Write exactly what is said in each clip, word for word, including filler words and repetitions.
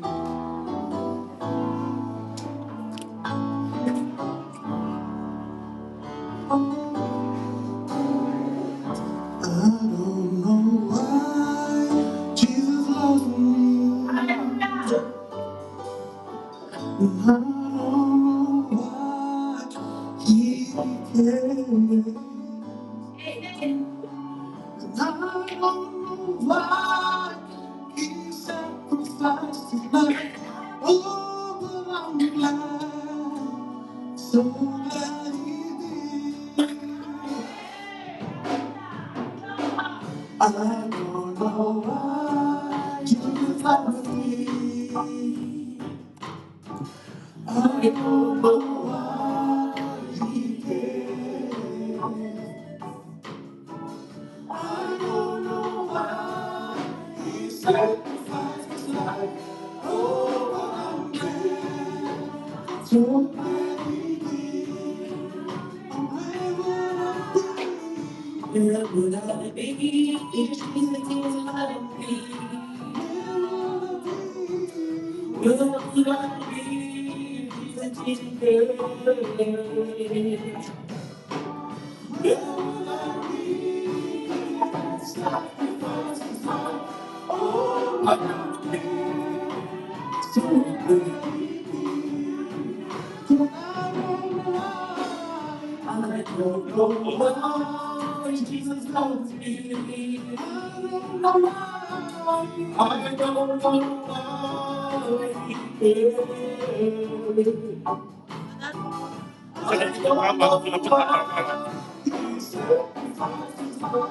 I don't know why Jesus loves me. And I don't know why he cares. And I don't know why he sacrificed his life. Oh, but I'm glad, so glad he did. I don't know why Jesus loves me. I don't know why he cares. I don't know why he sacrificed his life. Oh, but I'm glad, so glad he did. And where would I be? Where would I be if Jesus didn't love me? Where would I be if Jesus didn't care? Where would I be if he sacrificed his life? Oh, I don't care. So glad he did. I don't know why Jesus loves me. I don't know why. I don't know why he cares. I don't know why he sacrificed his life.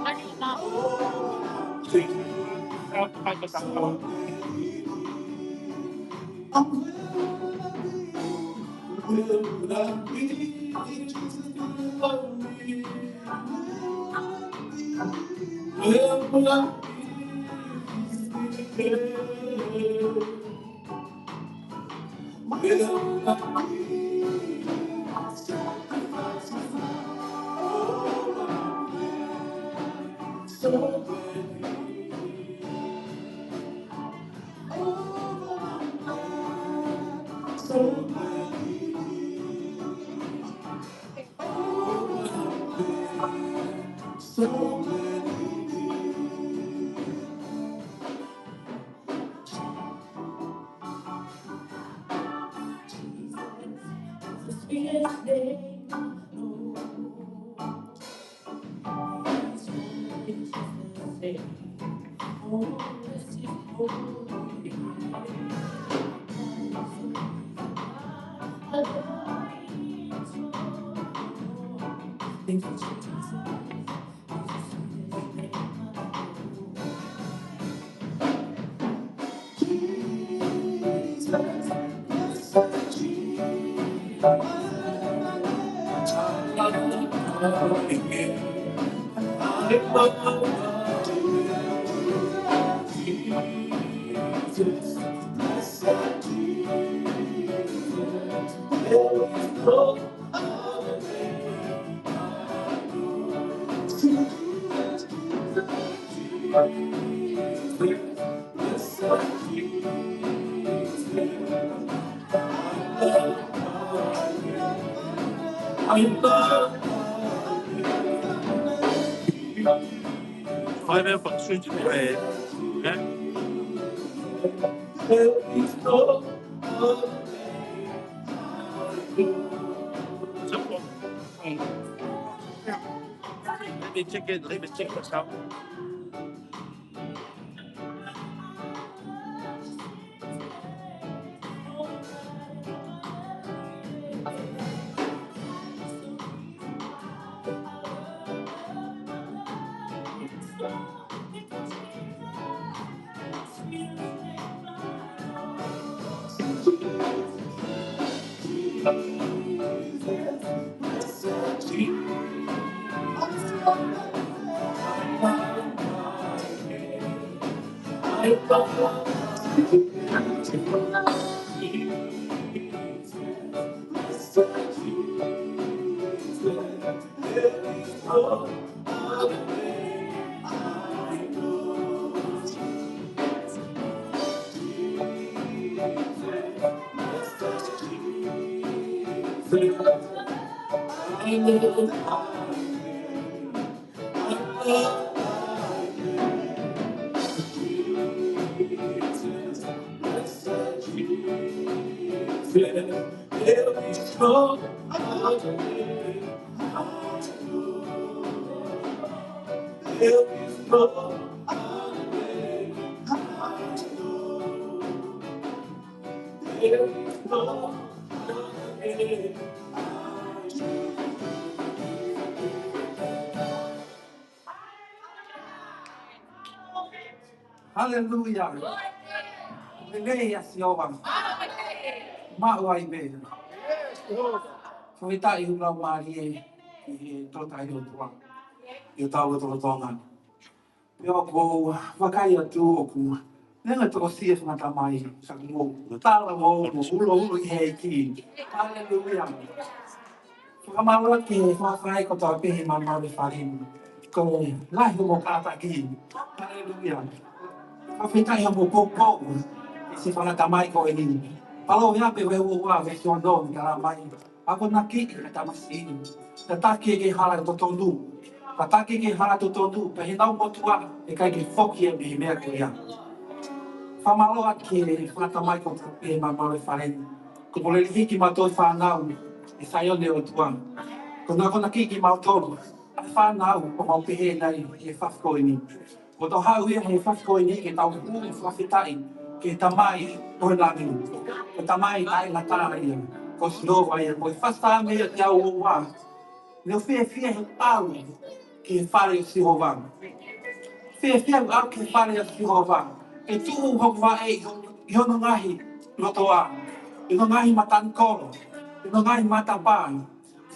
Fai meʻa pea sui ki he, ē? Let me check it, let me check this out. Haleluia. Lelei ʻa Sihova. Maʻu ai pē. Fakafetaʻi ʻoku lau mālie ʻi he tō tahi ʻOtua. ʻI hotau lotolotonga. Pea ʻoku ou vakai atu ʻoku ne ngai tokosiʻi e fanga tamai, ka mou tala mo mou uloʻulo ʻi he ʻEiki. Haleluia. Fakamālō ki he fānau kotoa pē he malumalu e fale ni. Ko e lahi hoʻomou kātaki. Haleluia. Fakafetaʻi hoʻomou poupou ʻi he fanga tamai ko eni. Palōveape vahe ua ua veesi ono ʻoku tala mai: Akonaki e tamasiʻi, tataki ki he hala totonu. Tataki ki he hala totonu, pea ʻi heʻenau motuʻa ʻe ʻikai ke foki ia mei he meʻa ko ia. Fakamālō ki he fanga tamai kotoa pē he malumalu e fale ni. Kuo mou lele hiki mautolu fānau ʻi Saione ʻo e ʻOtua. Kuo ne akonaki kimautolu ʻa e fānau ʻoku mau pehē nai he efiafi ko eni. Kuo tau haʻu ia he efiafi ko eni ke tau hū ʻo fakafetaʻi ki he Tamai ʻo e langi. Ko e Tamai ʻa e ngata ia. Ko Sihova ia. Ko e fasi tā meʻa ki he ʻaho ua. Ne u fiefia he ʻalu ki he fale ʻo Sihova. Fiefia he ʻalu ki he fale ʻo Sihova. ʻE tuʻu hoku vaʻe ʻi ho-, ʻi hono ngaahi lotoʻā. ʻI hono ngaahi matanikolo. ʻI hono ngaahi matapā.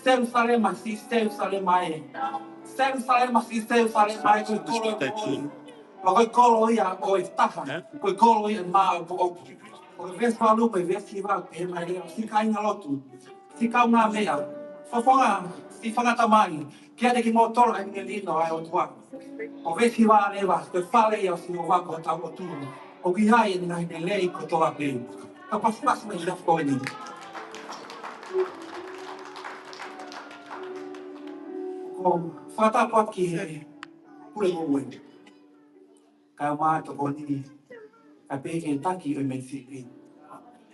Selusalema, siʻi Selusalema ē. Selusalema, siʻi Selusalema ē, ko e kolo ʻo e moʻui. Pea ko e kolo ia ʻo e taha. Ko e kolo ia ʻo e maʻopoʻopo. Ko e veesi valu mo e veesi hiva, pehē mai leva, siʻi kāinga lotu. Siʻi kaungāmeʻa. Fofonga, siʻi fanga tamai. Kiate kimoutolu ʻa e melino ʻa e ʻOtua. ʻO veesi hiva leva, ko e fale ia ʻo Sihova ko hotau ʻOtua. ʻOku ʻi ai ʻene ngaahi lelei kotoa pē. Ka pasipasi mai he efiafi ko eni. ʻOku ou fakatapu atu ki he pule moʻui. Kae ʻumaʻā e tokoni, kae pehē ki he taki ʻo e M C P.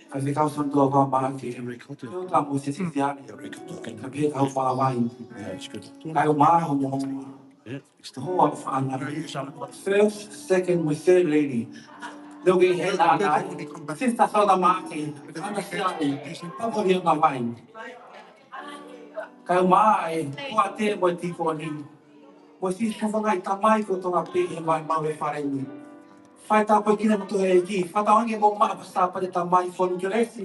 Kae fekau Sontua Vamaki. Kae ʻumaʻā Mōsese Siale. Kae pehē ki he kau faʻa vai. Kae ʻumaʻā hoʻomou hoa ʻoku faʻa ngāue. First, second, mo e third lady. Leo ke he na na. Sister Sona Maake, Ana Siale, Papa Liona Vai. Kae ʻumaʻā e kuate mo e tīkoni. Mo siʻi fanga tamai kotoa pē he malumalu e fale ni. Fai tāpuekina mo e ʻEiki, fakatauange mo maʻu pē Sāpate Tamai fonu kelesi,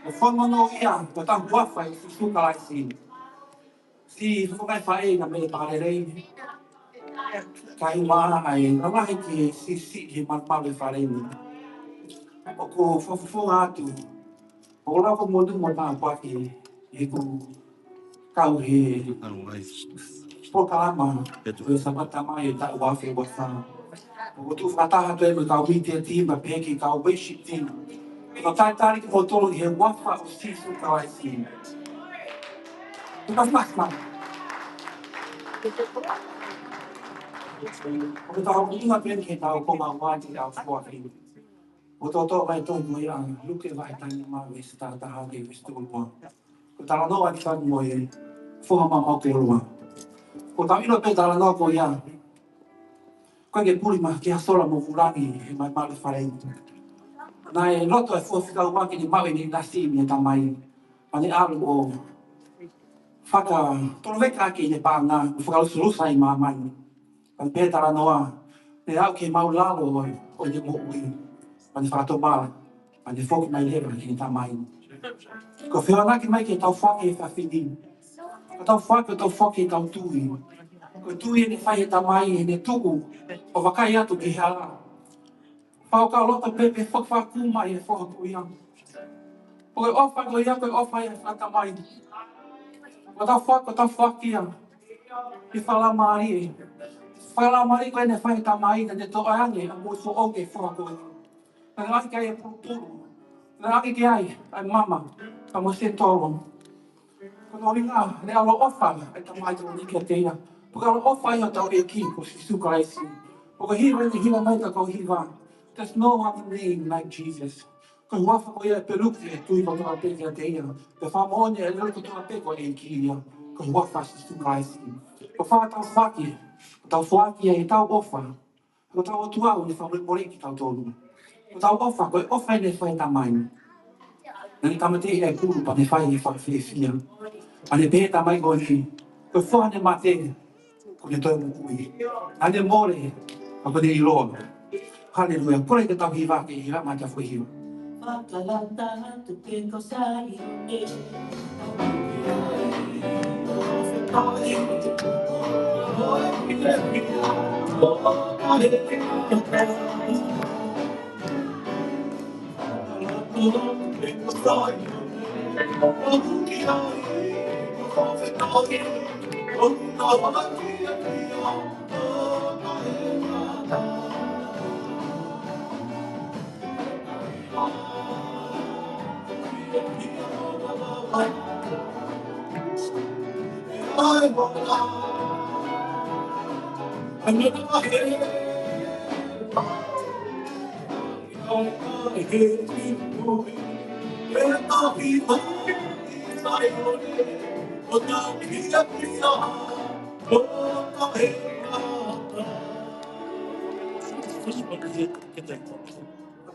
mo fonu monūʻia, mo tau huafa ʻia Sīsū Kalaisi. Siʻi fanga faʻē na me palelei. Kae ʻumaʻā e lalahi ki he siʻisiʻi he malumalu e fale ni. ʻOku ou fakafofonga atu. ʻOku ou lau ko monu mo tāpuaki he ʻoku ou kau he polokalama ʻo e Sāpate Tamai ʻo e taʻu ua afe ua fā. ʻOku ou tuʻu fakataha atu mo e kau media team pea pehē ki he kau worship team. Ko e talitali kimoutolu ʻi he huafa ʻo Sīsū Kalaisi. Tuʻa mas mas. ʻOku tau ʻuhinga pē ki he tau konga ua ʻi he ʻaho foaki. ʻOku toʻo mai e tohi ko ia ʻa Luke vahe taha nima veesi taha taha ki he veesi tolu ua. Ko e talanoa ʻa e ʻOtua mo e foha maumau ko Lōua. ʻOku tau ʻilo pē talanoa ko ia. Ko e ke puli mai ki ha sola mo Vulangi he malumalu e fale ni. Naʻe loto e foha fika ua ke ne maʻu ʻene ʻinasi mei he tamai. Pea ne ʻalu ʻo fakatoleveka ʻaki ʻene paʻanga, ʻo fakalusulusu ʻi māmani. Pea pehē talanoa, ne aʻu ki he māʻulalo ʻo, ʻo ʻene moʻui. Pea ne fakatomala, pea ne foki mai leva ki heʻene tamai. Ko e feoanaki mai ke tau foaki he efiafi ni. Ko ʻetau foaki, ko ʻetau foaki ʻetau tui. Ko e tui ʻene fai he tamai, ʻene tuku ʻo vakai atu ki he hala. Fakakaukau loto pē pe fakafakū mai e foha ko ia. Ko e ʻofa ko ia, ko e ʻofa ia fakatamai. Ko ʻetau foaki, ko ʻetau foaki ia. Ke fakamālō. Fakamālō ko ʻene fai tamai, naʻa ne toʻo ange ʻa e moʻui foʻou ki he foha ko ia. Naʻa ne ʻai ki ai e pulupulu. Naʻa ne ʻai ki ai ʻa e mama, ka mo e tolo. Ko e ʻuhinga, ne ʻaloʻofa e Tamai Taʻofi kiate ia. Pea ʻaloʻofa ia hotau ʻEiki ko Sīsū Kalaisi. Pea ko e hiva eni, hiva mai ʻetau kau hiva. There's no other name like Jesus. Ko e huafa ko ia ʻe peluki e tui kotoa pē kiate ia. Pea fakamoʻoni e lelei kotoa pē ko e ʻEiki ia. Ko e huafa Sīsū Kalaisi. Ko e fakatātā foaki, tau foaki ai ʻetau ʻofa. Ko hotau ʻOtua ʻoku ne fakamolemole kitautolu. Ko hotau ʻofa, ko e ʻofa eni naʻe fai ʻe he Tamai. Naʻa ne tāmateʻi e pulu pea ne fai e fakafiefia. Pea ne pehē ʻe he Tamai ko eni, ko e foha naʻe mate, kuo ne toe moʻui. Naʻa ne mole, pea kuo ne ʻiloa. Haleluia. Kole ke tau hiva ke hiva mai ʻetau foʻi hiva.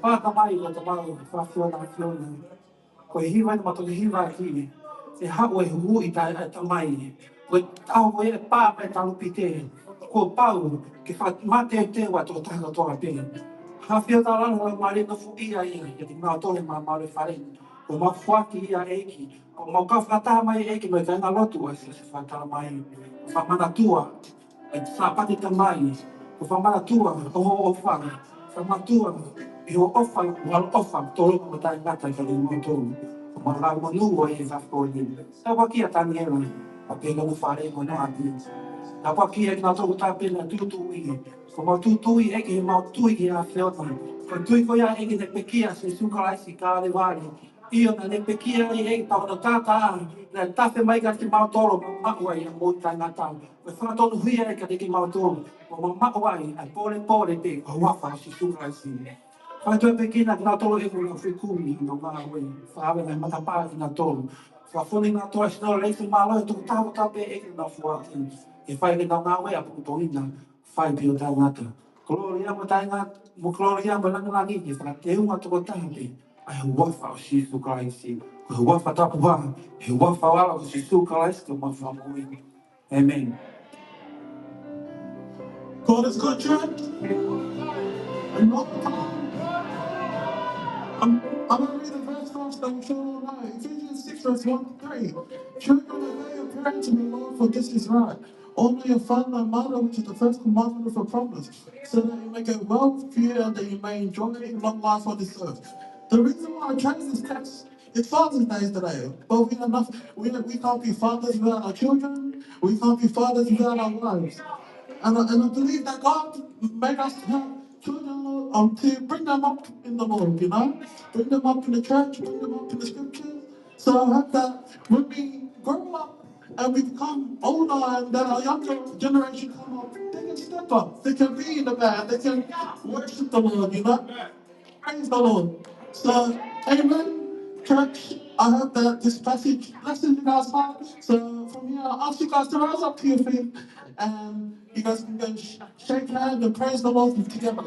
Pea ka mai ʻa e Tamai, ʻa e ʻAfiona, ʻAfiona. Ko e hiva eni ʻoku mau toki hivaʻaki, ʻe haʻu e huhuʻi ʻa e Tamai. Ko e ʻaho ko ia ʻe pā mai e talupite, kuo pau ke fakamāteuteu ʻa e tokotaha kotoa pē. ʻAfio ʻa e Laumālie, nofoʻia ia, ʻiate kinautolu ʻi he malumalu ʻo e fale ni. Ko ʻemau foaki ia ʻEiki. Ko ʻemau kau fakataha mai ʻEiki mo e kāingalotu ʻo e Siasi Fakatalamai. Ko e fakamanatua ʻa e Sāpate Tamai, ko e fakamanatua ʻo hoʻo ʻofa, fakamanatua ʻi hoʻo ʻofa, ʻofa, ʻofa tolonga mo taʻengata kiate kimautolu. Ko ʻemau lāunga monū ʻi he efiafi ko eni. Tāpuakiʻi ʻa Taniela, ʻa e pē ko hono fale mo hono ʻapi. Tāpuakiʻi ʻa kinautolu kotoa pē naʻe tūtuuʻi. Ko ʻemau tūtuuʻi ʻEiki ʻi heʻemau tui ki he ʻAfiona. Ko e tui ko ia ʻEiki naʻe pekia ʻa Sīsū Kalaisi ʻi Kalevale. ʻIo, naʻa ne pekia ai ʻEiki, pea ko hono taʻataʻa naʻe tafe mai kiate kimautolu, mau maʻu ai ʻa e moʻui taʻengata. Ko e fakatonuhia ʻEiki kiate kimautolu, mau maʻu ai ʻa e polepole pē ʻo e huafa ʻo Sīsū Kalaisi. Fai toe pē kina kinautolu ʻEiki ʻoku nau fekumi ʻi honau ngāue. Fakaava e ngaahi matapā kiate kinautolu. Fakafonu kinautolu ʻe he Siasi Lelei Mālohi, tuku taha kotoa pē ʻEiki ʻoku nau foaki. Ke fai ʻenau ngāue ʻapongipongi na, fai pē ʻo taʻengata. Kolōlia mo e taʻengata, mo e kolōlia mo e lāngilangi ke fakateunga tokotaha pē ʻa e huafa ʻo Sīsū Kalaisi. Ko e huafa tapu ā, ʻa e huafa vala ʻo Sīsū Kalaisi ko homau Fakamoʻui. ʻĒmeni. God is good, church. And all the time. I'm, I'm gonna read the verse first, I'm sure you all know. Ephesians six, verse one to three. Children, obey your parents in the Lord, for this is right. Honor your father and mother, which is the first commandment with a promise, so that you may get well with you and that you may enjoy long life on this earth. The reason why I chose this text, it's Father's Day today, but we are not, we, we can't be fathers without our children. We can't be fathers without our wives. And I, and I believe that God made us have children, Lord, um, to bring them up in the Lord, you know, bring them up in the church, bring them up in the scriptures. So I hope that when we grow up and we become older and then our younger generation come up, they can step up, they can be in the band, they can worship the Lord, you know. Praise the Lord. So, amen, church. I hope that this passage blesses you guys' heart. So, from here, I'll ask you guys to rise up to your feet and you guys can go sh- shake hands and praise the Lord together.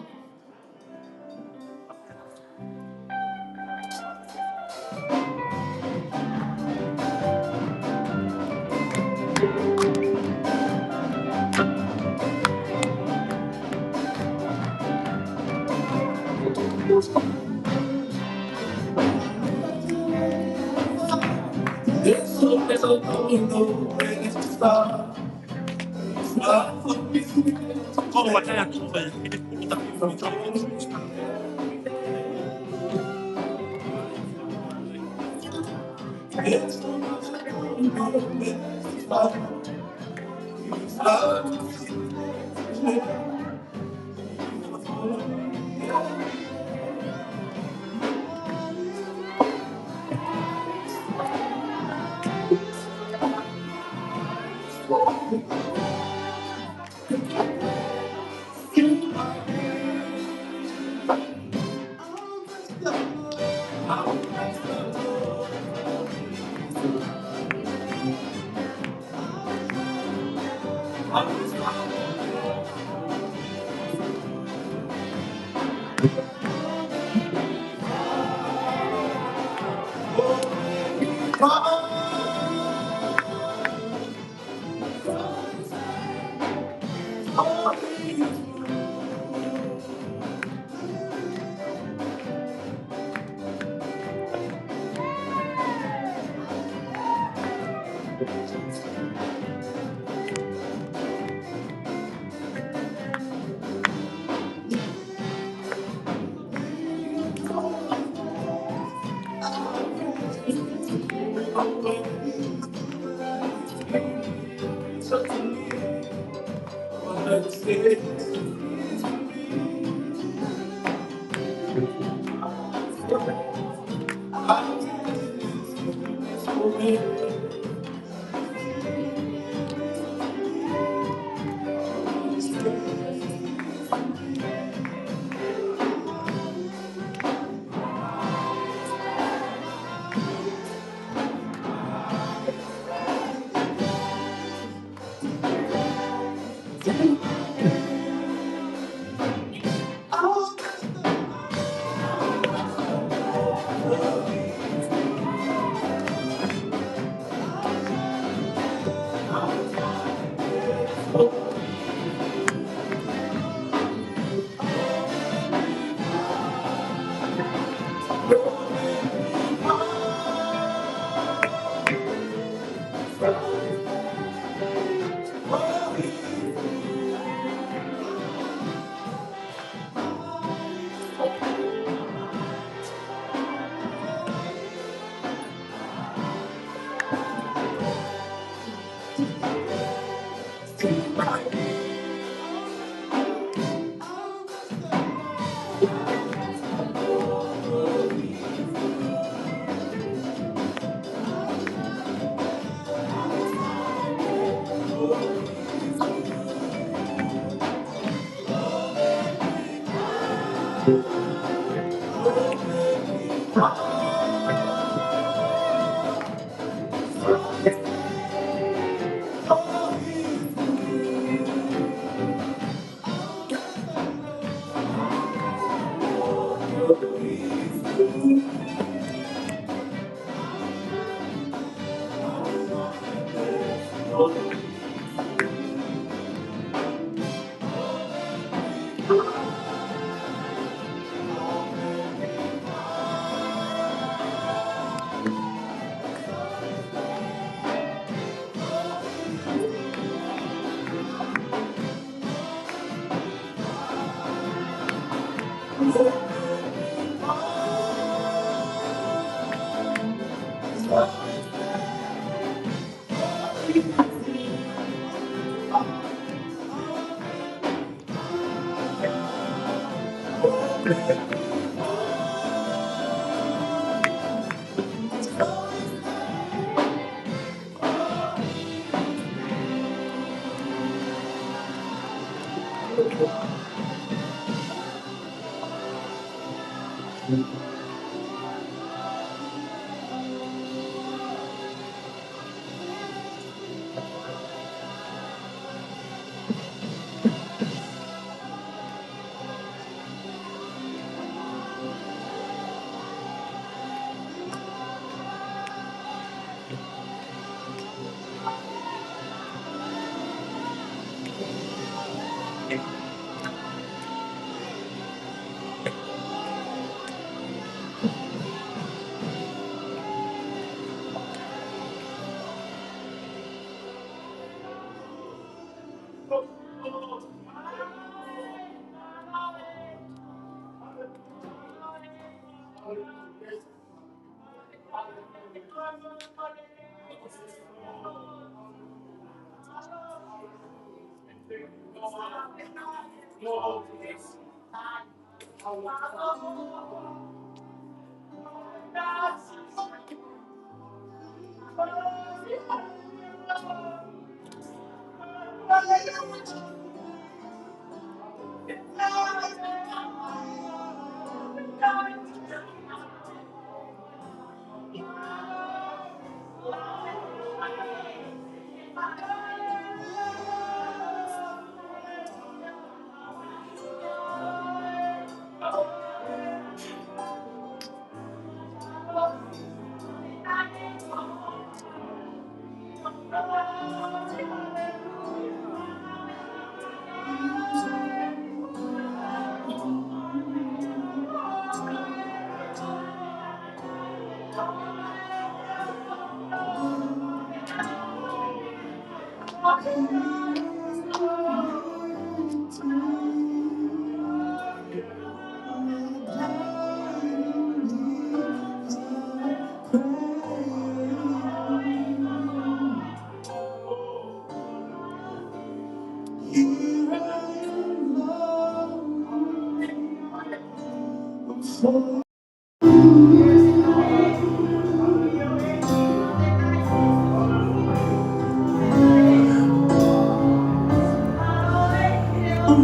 I'm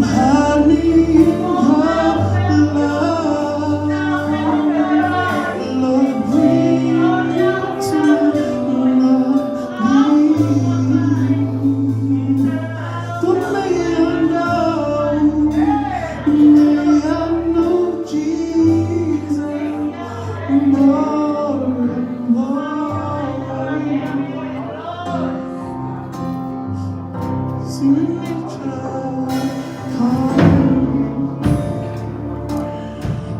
hiding in your love, Lord, bring it to my knees. Put me under, may I know Jesus more and more. Signature coming.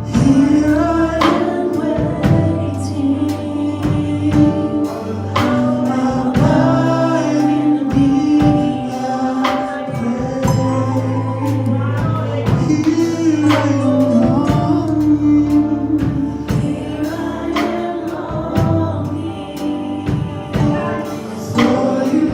Here I am waiting. Abide in me, I pray. Here I am longing. Here I am longing. For you.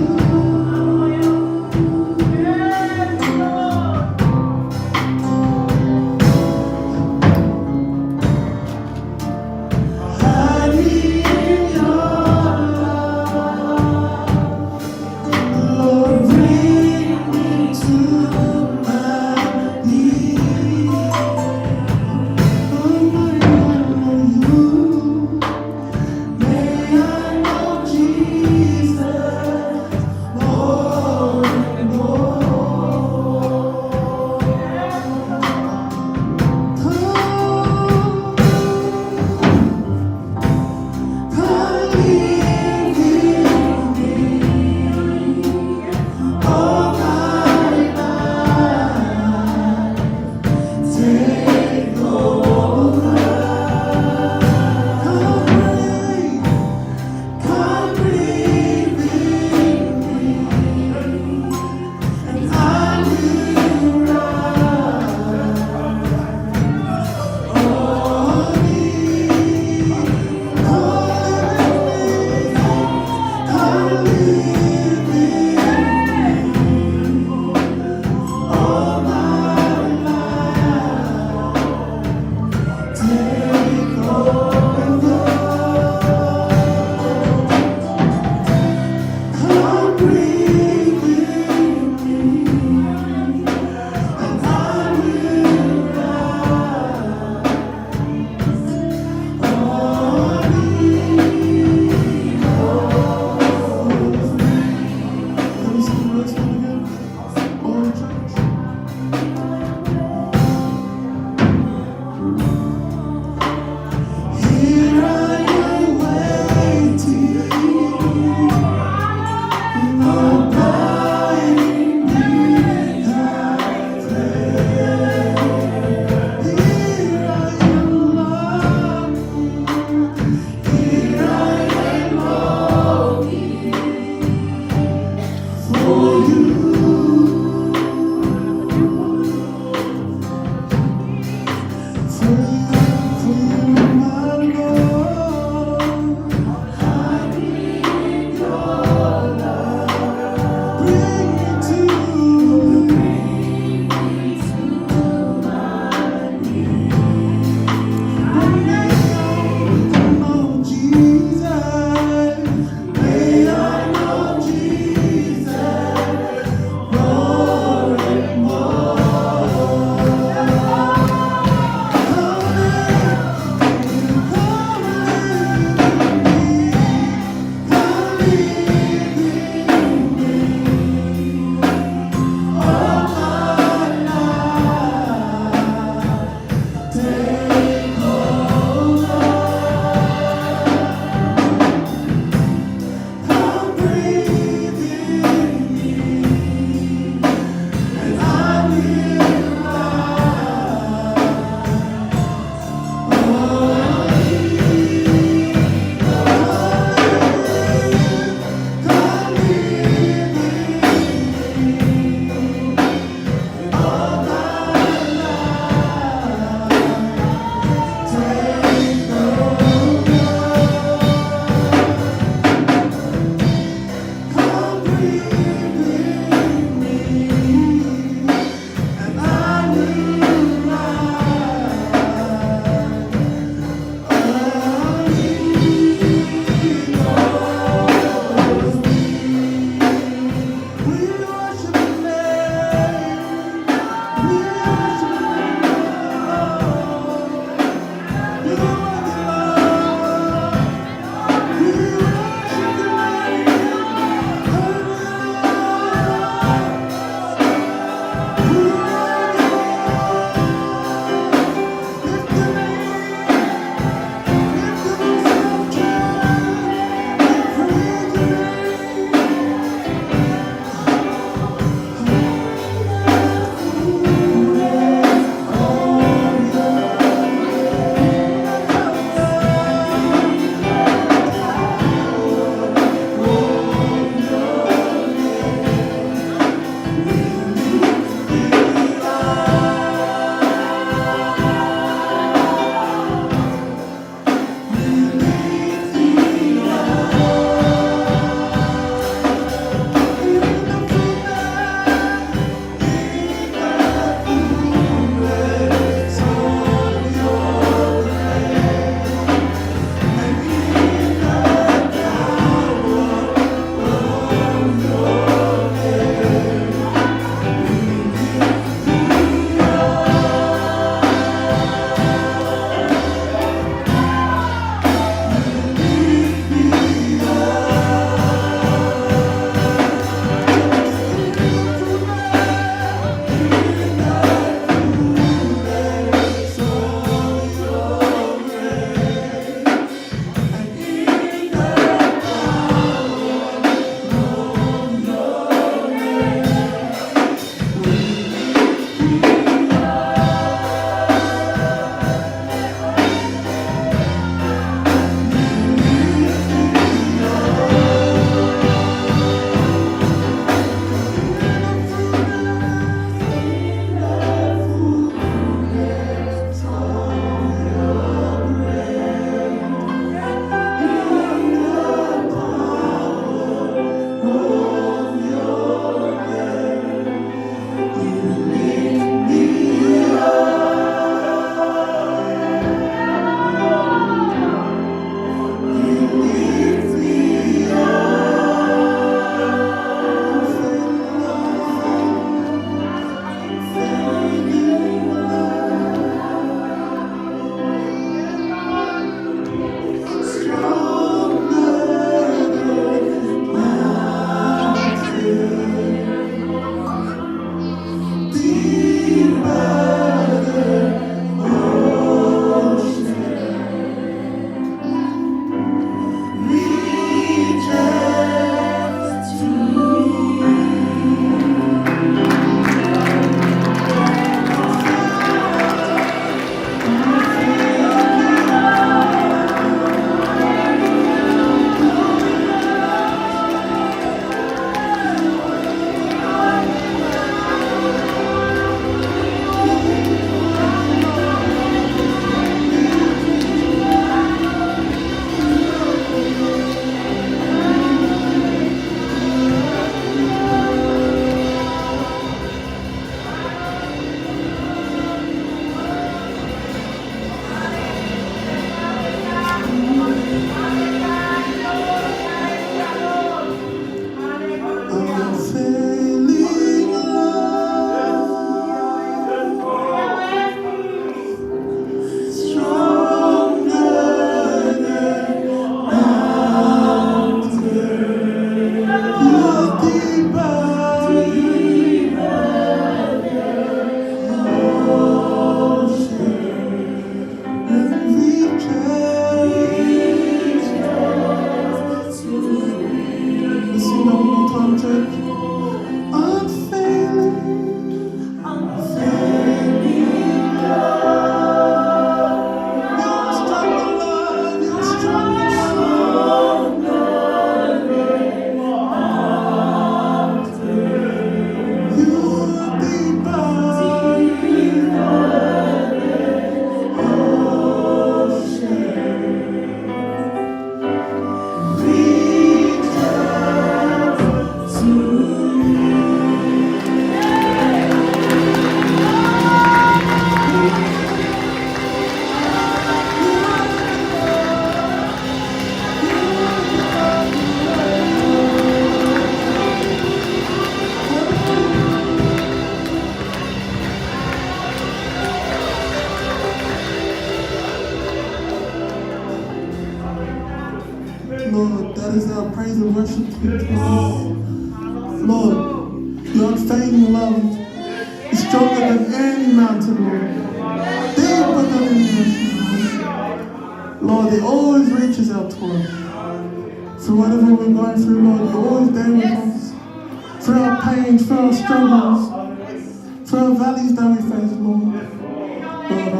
Lord, that is our praise and worship to you, Lord. Lord, your unfailing love is stronger than any mountain, Lord. Deeper than any ocean, Lord. Lord, it always reaches out to us. Through whatever we're going through, Lord, you're always there with us. Through our pain, through our struggles, through our valleys that we face, Lord. Lord,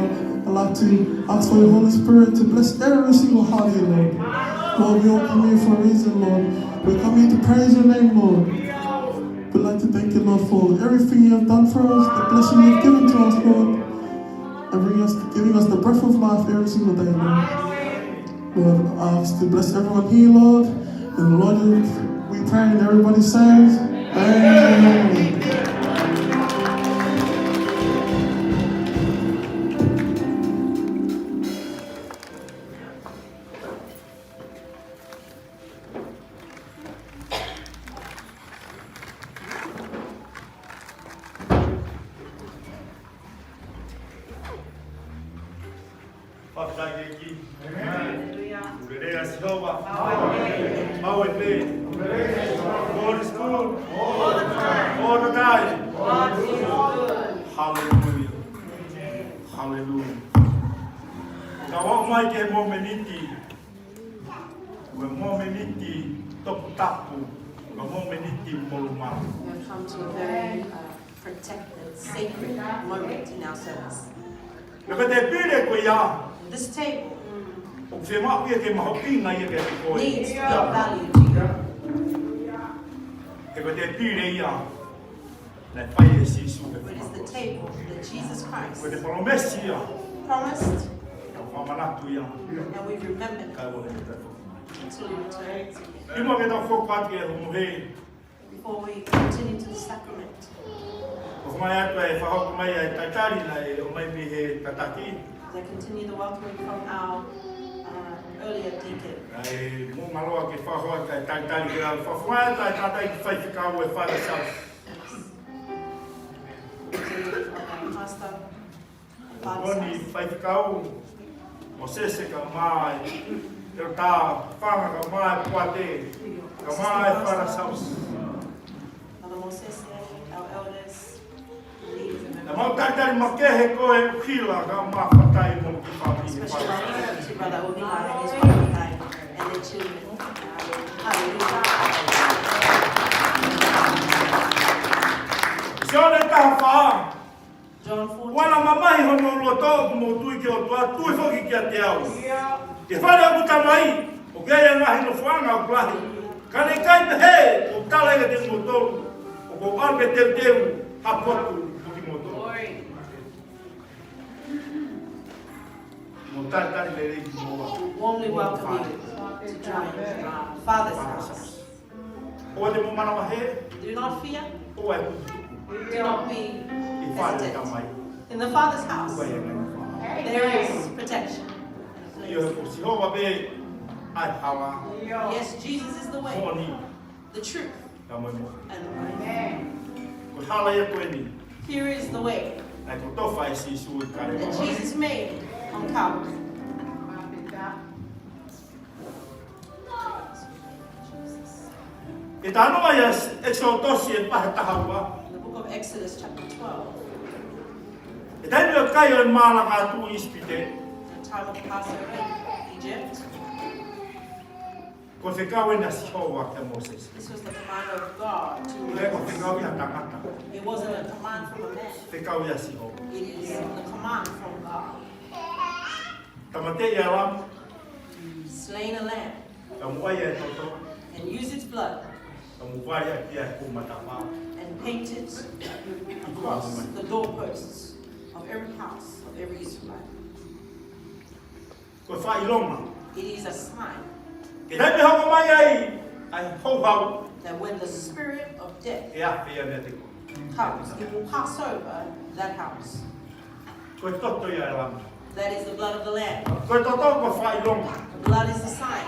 I'd like to ask for your Holy Spirit to bless every single heart here, Lord. Lord, we all come here for a reason, Lord. We come here to praise your name, Lord. We'd like to thank you, Lord, for everything you have done for us, the blessing you've given to us, Lord. And bring us, giving us the breath of life every single day, Lord. Lord, I ask to bless everyone here, Lord. And Lord, we pray and everybody says, "Amen." Fakafetaʻi ki he ʻEiki. Hallelujah. Lelei ʻa Sihova. Maʻu e pē. God is good. All the time. All the time. God is good. Hallelujah. Hallelujah. Ka ʻoku mai ki he momeniti. Ko e momeniti toputapu. Ko e momeniti molumalu. We've come to a very, uh, protected, sacred moment in our service. He ko e tēpile ko ia, this table, ʻoku fiemaʻu ia ke mahuʻinga ia kiate koe. Needs to be of value to you. He ko e tēpile ia naʻe fai ʻe Sīsū. It is the table that Jesus Christ, ko e palōmesi ia, promised, ʻoku fakamanatu ia, and we remember, kae ʻoua te tau until he returns again. Kimuʻa ke tau hoko atu ki he homo he, before we continue to the sacrament, ʻoku ʻomai atu e fakahoko mai ʻa e talitali naʻe ʻomai mei he tataki. As I continue the welcoming from our, uh, earlier deacon. ʻAi, mou mālō ke fakahoko atu e talitali ke lau fakahoko atu e talitali ki he faifekau e Father Charles. Yes. Continue from our pastor. Ko eni faifekau Mōsese kae ʻumaʻā e ʻEletā Fanga kae ʻumaʻā e Poate kae ʻumaʻā e Father Charles. Father Mōsese, our elders, leaders and members. Naʻa mau talitali makehe ko e ʻuhila kae ʻumaʻā e fāmili. Especially our to Brother ʻUhila and his wife and their children. Hallelujah. Sione taha fā. John fourteen. Kuo na mamahi hono loto, ʻoku mou tui ki he ʻOtua, tui foki kiate au. ʻI he fale ʻoku ou ʻi ai, ʻoku ʻi ai e ngaahi nofoʻanga ʻoku lahi. Ka ne ʻikai pehē, ʻoku ou tala kiate kimoutolu, ʻoku ou ʻalu ke teuteu ha potu mo kimoutolu. Mou talitali lelei kimoua. Warmly welcome you to join, uh, Father's house. ʻOua te mou manavahē. Do not fear. ʻOua e pukupuku. Do not be hesitant. ʻI he fale ʻo e Tamai, in the Father's house, ʻoku ʻi ai e ngaahi nofoʻanga. There is protection. ʻIo, ko Sihova pē ʻa e hala. Yes, Jesus is the way, moʻoni, the truth, pea mo e moʻui. And the life. Ko e hala ia ko eni. Here is the way. Naʻe kotofa ʻe Sīsū ʻi Kalevale. That Jesus made on Calvary. ʻI he talanoa ʻia ʻEkisoto ʻi he vahe taha ua. In the book of Exodus, chapter twelve. ʻI he taimi ʻo e kai ʻo e Mālanga Atu ʻi ʻIsipite. The time of the Passover in Egypt. Ko e fekau eni ʻa Sihova kia Mōsese. This was the command of God to Moses. ʻIkai ko e fekau ia ʻa e tangata. It wasn't a command from a man. Fekau ia ʻa Sihova. It is the command from God. Tāmateʻi ʻa e lamb. Slain a lamb. Pea mou ʻai ʻa e toto. And use its blood. Pea mou vali ʻaki ʻa e kupu matapā. And paint it across the doorposts of every house of every Israelite. Ko e fakaʻilonga. It is a sign. ʻI he taimi ʻe hoko mai ai ʻa e houhau, that when the spirit of death, ʻe afe ia meiate koe, comes, it will pass over that house. Ko e toto ia ʻo e lamb. That is the blood of the lamb. Ko e toto ko e fakaʻilonga. The blood is the sign.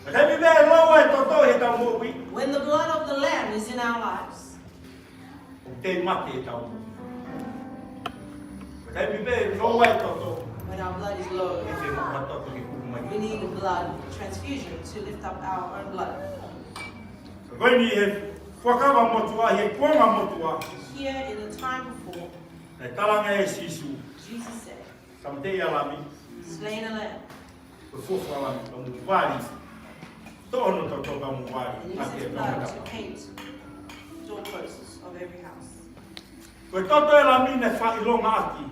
Ko e taimi pē ʻe lou ai e toto ʻi heʻetau moʻui, when the blood of the lamb is in our lives, ʻoku teʻeki mate ʻetau moʻui. Ko e taimi pē ʻe lou ai e toto, when our blood is low, ʻe te maka toto ki he kupu We need a blood transfusion to lift up our own blood. Ko eni he fuakava motuʻa, he kuonga motuʻa. Here in the time before, Naʻe talaange ʻe Sīsū, Jesus said, Tamateʻi ʻa e Lami, slain a lamb, ko e fuofua Lami, ka mou vali. Toʻo hono toto ka mou vali. And use his blood to paint doorposts of every house. Ko e toto ʻo e Lami naʻe fakaʻilongaʻaki.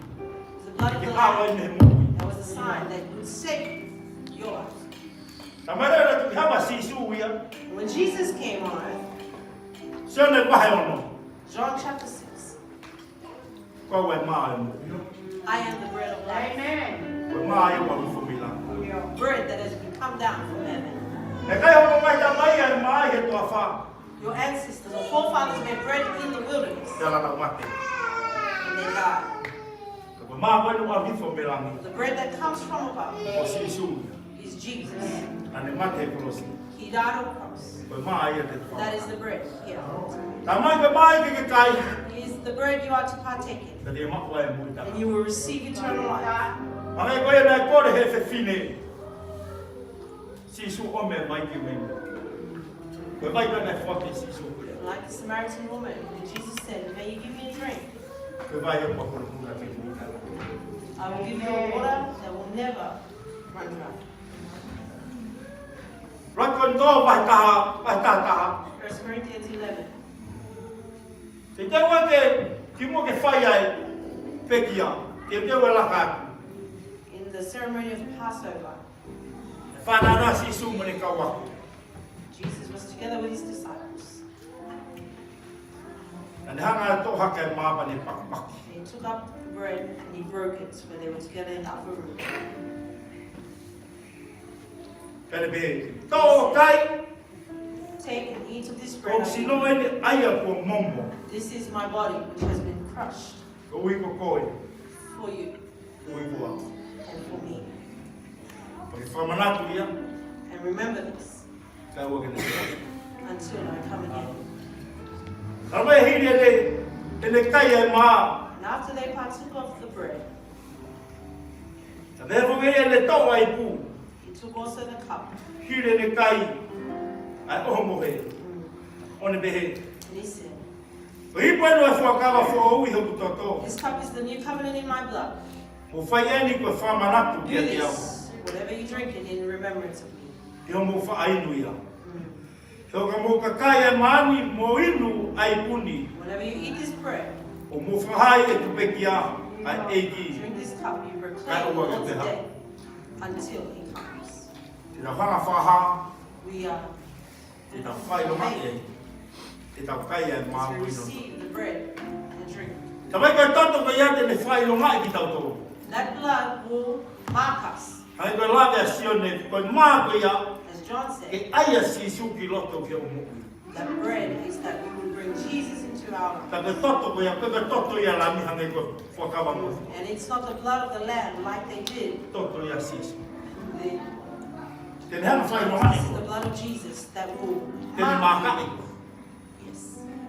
The blood of the Lamb, ke ʻave ʻene moʻui. That was a sign that would save your life. Talamai leva naʻe tuʻu ki hapa ʻa Sīsū ia. When Jesus came on earth, Sione vahe ono. John chapter six. Ko au ʻa e mā ʻo e moʻui. I am the bread of life. Amen. Ko e mā ia ʻoku ʻalu hifo mei langi. Bread that has come down from heaven. Naʻe ʻikai hoko mai ʻa e mā ia ʻi he toafa. Your ancestors, the forefathers, made bread in the wilderness. Pea lava ʻo mate. And they died. Ka ko e mā ko eni ʻoku ʻalu hifo mei langi. The bread that comes from above, ko Sīsū ia, is Jesus. Naʻa ne mate he kolosi. He died on the cross. Ko e mā ia te tau. That is the bread. Yeah. Talamai ko e mā ia ke ke kai. Is the bread you are to partake in. Pea te maʻu ai e moʻui taʻengata. And you will receive eternal life. Hangē ko ia naʻe kole ʻe he fefine. Sīsū, ʻomai e vai ke u inu. Ko e vai ko ē naʻe foaki ʻe Sīsū ko ia. Like the Samaritan woman, when Jesus said, "May you give me a drink?" Ko e vai ia ʻoku ʻalu hifo mei langi. I will give you a water that will never run dry. Ua Kolinitō vahe taha, vahe taha taha. First Corinthians eleven. Teuteu ke, kimuʻa ke fai ai e pekia, teuteu e laka atu. In the ceremony of Passover, Naʻe fanongo ʻa Sīsū mo ʻene kau ako. Jesus was together with his disciples. Naʻa ne hanga ʻo toʻo hake e mā pea ne pakipaki. He took up the bread and he broke it when they were together in the upper room. Pea ne pehē, toʻo ʻo kai. Take and eat of this bread. Ko hoku sino eni ʻa ia kuo momo. This is my body, which has been crushed. Koeʻuhi ko koe. For you. Koeʻuhi ko au. And for me. Pea ke fakamanatu ia. And remember this. Kae ʻoua ke ne. Until I come again. Talamai hili ʻene, ʻene kai e mā. And after they partook of the bread, Talamai foki ʻene toʻo e ipu. He took also the cup. Hili ʻene kai ʻa e ʻohomohe. Mm. ʻO ne pehē. And he said, Ko e ipu eni ʻo e fuakava foʻou ʻi hoku toto. This cup is the new covenant in my blood. Mou fai eni ko e fakamanatu kiate au. Do this, whatever you drink it, in remembrance of me. ʻI hoʻomou faʻa inu ia. Mm. He ʻo ka mou kakai e mā ni mo inu ʻa e ipu ni, Whenever you eat this bread, ʻoku mou fakahā ʻeku pekia ʻa e ʻEiki. Drink this cup, you proclaim the Lord's death until he comes. Te tau hanga fakahā. We are Te tau fai lo mai. Te tau kai e mā mo inu. To receive the bread and drink. Talamai ko e toto ko ia te ne fakaʻilongaʻi kitautolu. That blood will mark us. Hangē ko e lave ʻa Sione, ko e mā ko ia. As John said, ke ʻai ʻa Sīsū ki loto ki hoʻo moʻui. That bread is that we will bring Jesus into our life. Ka ko e toto ko ia, ko e toto ia ʻa e Lami hangē ko e fuakava motuʻa. And it's not the blood of the lamb like they did. Toto ia ʻa Sīsū. The Te ne hanga fai mo This is the blood of Jesus that will Te ne mark you. Mākaʻi. Yes.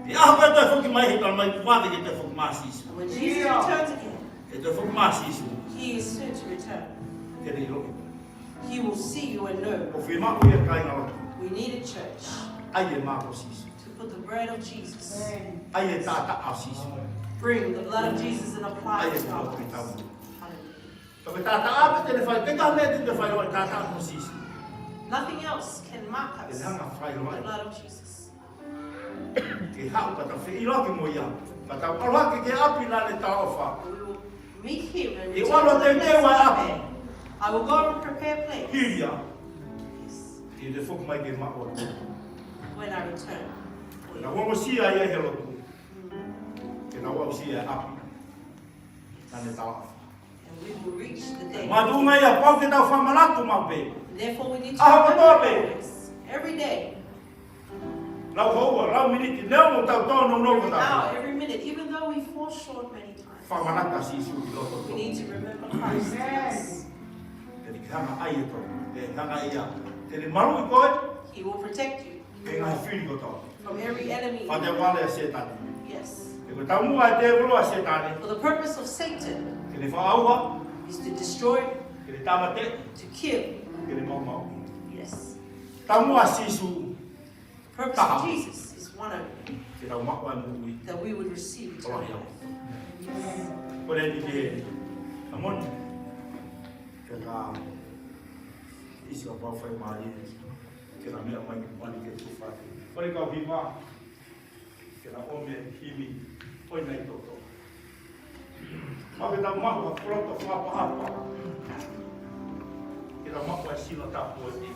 ʻI he ʻaho ko ē toe foki mai he talamai kuo vave ke toe foki mai ʻa Sīsū. And when Jesus returns again, He toe foki mai ʻa Sīsū. He is soon to return. Te ne ʻilo. He will see you and know. ʻOku fiemaʻu ia kāinga lotu. We need a church ʻAi e mā ko Sīsū. To put the bread of Jesus. ʻAi e taʻataʻa ʻo Sīsū. Bring the blood of Jesus and apply it to our lives. ʻAi e mā ko Sīsū. Hallelujah. Ka ko e taʻataʻa pē te ne fai, te ka me te te fai loa taʻataʻa mo Sīsū. Nothing else can mark us. Te ne hanga fai loa. The blood of Jesus. Ke haʻu ka tau feʻiloaki mo ia. Ka tau ʻalu hake ki he ʻapi naʻa ne talaʻofa. We will meet him and return to the place of prayer. I will go and prepare a place. Hili ia. Yes. Te u toe foki mai ke maʻu au. When I return. Ke tau ongosia ia he lotu. Mm. Ke tau aʻusia e ʻapi naʻa ne talaʻofa. And we will reach the day. Makatuʻunga ia pau ke tau fakamanatu maʻu pē. Therefore, we need to remember always, every day. ʻAho kotoa pē. Lau houa, lau miniti, neongo ʻetau tōnounou kotoa pē. Every hour, every minute, even though we fall short many times. Fakamanatu ʻa Sīsū ki loto. We need to remember Christ. Yes. Te ne hanga ʻo ʻai e tō. Te ne hanga ia. Te ne maluʻi koe. He will protect you. He ngaahi fili kotoa. From every enemy. Fakateʻi vale ʻa Sētane. Yes. He ko e taumuʻa ʻa e tēvolo ʻa Sētane. For the purpose of Satan Ke ne fakaʻauha. Is to destroy, Ke ne tāmateʻi. To kill. Ke ne maumau. Yes. Taumuʻa ʻa Sīsū. Purpose of Jesus is one of them, ke tau maʻu ʻa e moʻui, that we would receive eternal life. Ko eni ke, come on. Ke ka isi ka pau fai mai, ke na meʻa mai ke mani ke tufaki. Ko e kau hiva. Ke na ʻomi e himi ʻo e nai toto. Pea ke tau maʻu ha loto fakaʻapaʻapa. Ke tau maʻu ʻa e sila tapu ʻo e ʻEiki.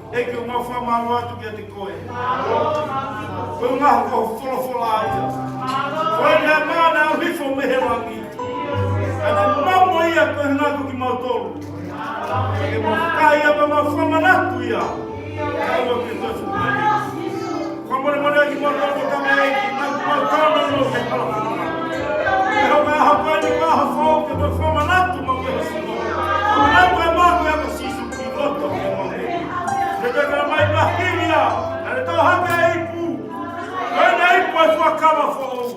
ʻEiki, ʻoku mau fakamālō atu kiate koe. Ko e ʻuhinga ko hoʻo folofola ia. Ko e meʻa naʻe ʻalu hifo mei he langi. Ka naʻe mamo ia ko e ʻuhinga ko kimautolu. Ke mau kai ia pea mau fakamanatu ia. Kae ʻoua ke toe fuʻu mai. Fakamolemole kimautolu ko e tamaiki, naʻa mau tau na no ke hala. Ke hoko ʻa e ʻaho ko eni ko e ʻaho foʻou ke mau fakamanatu mau ke hosino. Fakamanatu e mako ia ko Sīsū ki loto ke mau ke. Ke te kala mai mahili ia, naʻa ne tau hake e ipu. Ko e nai ipu e fuakava foʻou.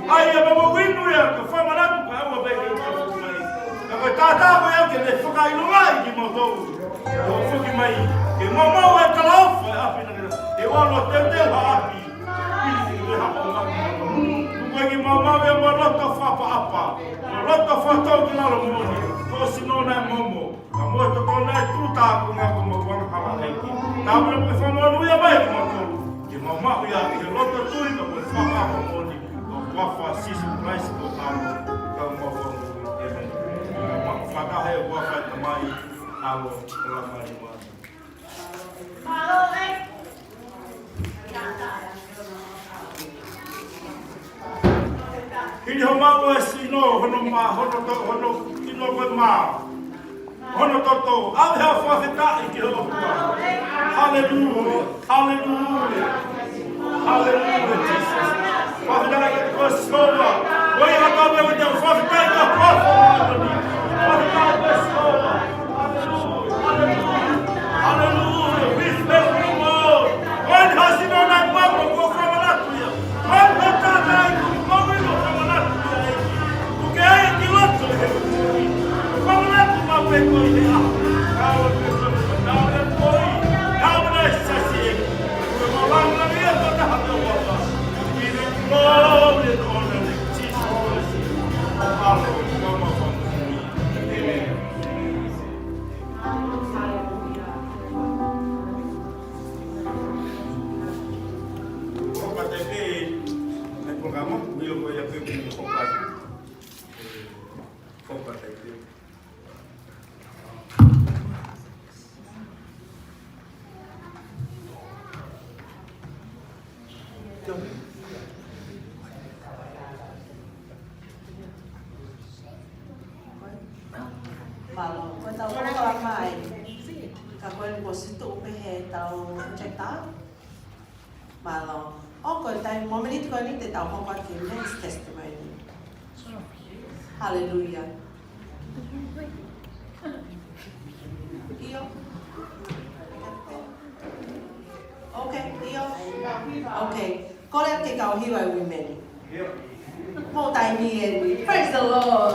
ʻAi ia mo mo winu ia, ka fakamanatu ka ʻoua pē ke ʻoua mai. Ka ko e tātā ko ia ke ne fakaʻilongaʻi kimautolu. ʻO foki mai, ke mau maʻu e kalaofa ʻo e ʻapi na kena. Ke ʻoua ʻo teuteu ha ʻapi. Pili ke haʻo ma. Kuo ke mau maʻu ia mo loto fakaʻapaʻapa. Mo loto fakatōkilalo moʻoni. Ko e sino naʻe momo. Ka mo e tokoni ʻa e tūtā ko e ʻuhinga ko e mau angahala ʻEiki. Tāpuna mo e fakamonūʻia mai kimautolu. Ke mau maʻu ia ʻi he loto tui ka mo e fakaʻapaʻapa moʻoni. Ko e huafa ʻo Sīsū Kalaisi ko e tama. Ka mau fakamonū. ʻĒmeni. Ka mau fakataha he huafa ʻo e Tamai, ʻAlo, ʻo e Laumālie Māʻoniʻoni. Hili hoʻo maʻu e sino, hono mā, hono to-, hono sino ko e mā. Hono toto, ʻave ha fakafetaʻi ki he ʻOtua. Haleluia, haleluia, haleluia, Jesus. Fakafetaʻi ki he ʻOtua. Ko ia ka tau me te fakafetaʻi ki he ʻOtua. Fakafetaʻi ki he ʻOtua. Haleluia, haleluia, haleluia. We thank you, Lord. Ko e hā sino naʻe maʻu ko e fakamanatu ia. Hopa taipei, e programa, ʻoku ʻilo ko ia pē ko e hopa. Hopa taipei. Mālō, ko ʻetau hopa mai. Ka ko e kuo ʻosi tuʻu pē heʻetau projector. Mālō. ʻOku ʻi ai e taimi, mo e miniti ko eni te tau hoko atu ki he men's testimony. Haleluia. ʻIo. Okay, ʻio. Okay. Kole ke kau hiva e women. Mou taimi eni. Praise the Lord.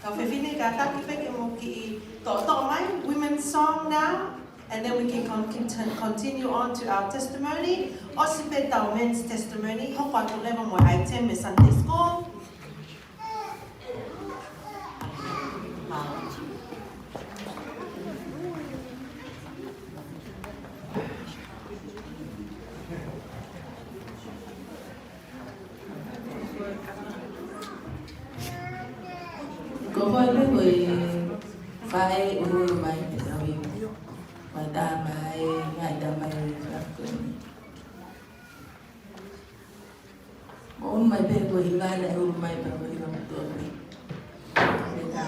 Kau fefine, kātaki pē ke mou kiʻi toʻotoʻo mai, women's song now, and then we can con-, contin-, continue on to our testimony. ʻOsi pē ʻetau men's testimony, hoko atu leva mo e item e Sunday school. Ko e faʻē pē ko e faʻē ʻuruʻuru mai pē tau i. Mai tā mai, mai tā mai, mai tā mai. Mo ʻunu mai pē ko e hiva naʻe ʻunu mai pē ko e hiva motuʻa pē. Pē tā.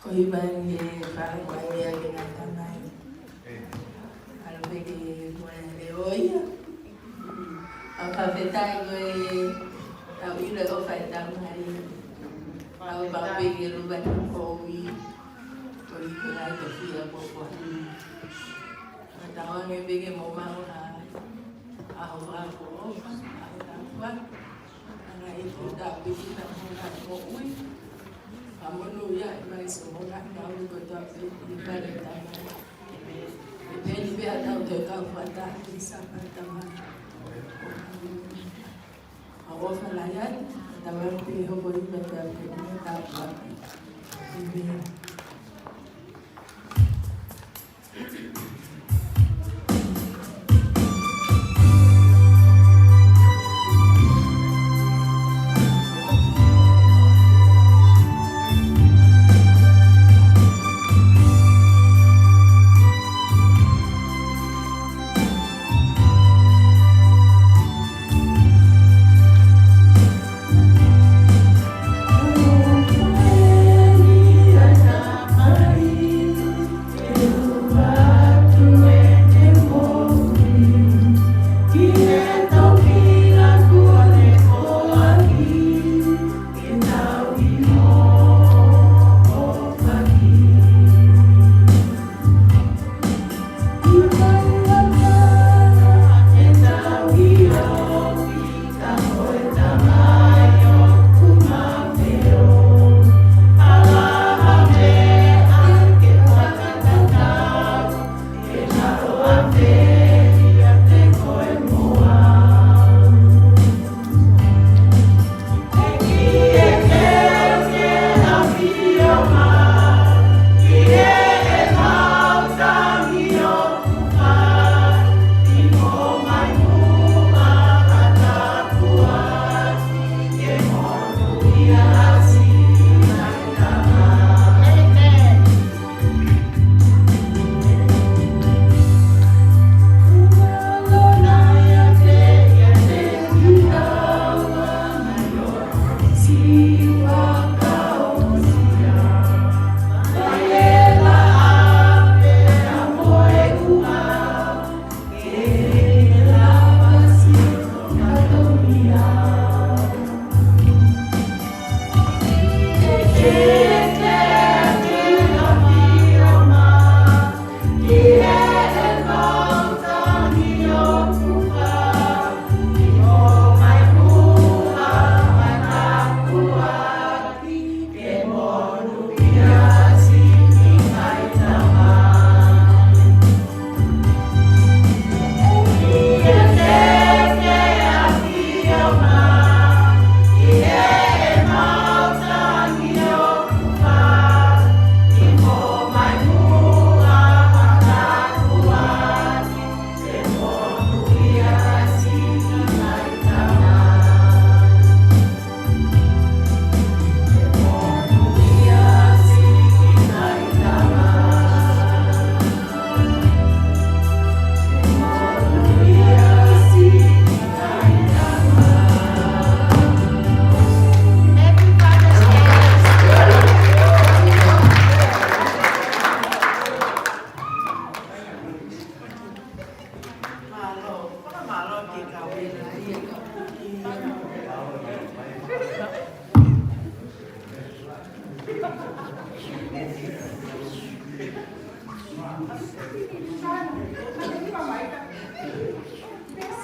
Ko e hiva ni e fala ko e ia ke ngata mai. ʻAlu pē ke moe le o ia. ʻOku fakafetaʻi ko e tau ʻilo e ʻofa ʻetau mai. Tau pau pē ke luva ni ko ui. Ko i ko nai ko fia ko ko. Tau ange pē ke mo mau ha. Aho ako ʻofa, aho ako. Anga i ko ta piki ta mo na ko ui. Ka monūʻia mai so mo na ka ui ko ta piki pale ta mai. E peni pē a tau te kau fata, i sa fata mai. A ʻofa lahi ai, ta mai pē hoko i mata pē, mata pē. Amen.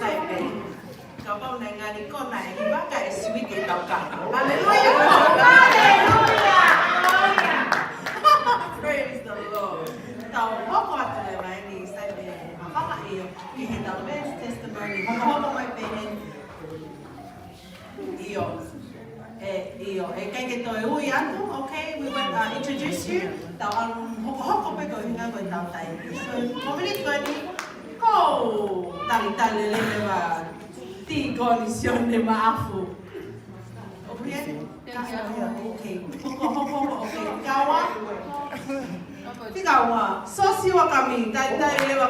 Sai pē. Kapau naʻe ngali ko naʻe hiva ka e sui ke tau kaka. Haleluia! Haleluia! Praise the Lord. Tau hoko atu leva eni, sai pē, mafaka ʻio, ʻi heʻetau men's testimony. Hokohoko mai pē heni. ʻIo. ʻE, ʻio. ʻE ʻikai ke toe ui atu. Okay, we will, uh, introduce you. Tau ʻalu hokohoko pē ko e ʻuhinga ko ʻetau taimi. So, ko e miniti ko eni, ko e talitali lelei leva Tīkoni Sione Maʻafu. Okay. Okay. Hokohoko, okay. Kaua. Fika ua, Siosiua Kami, talitali leva.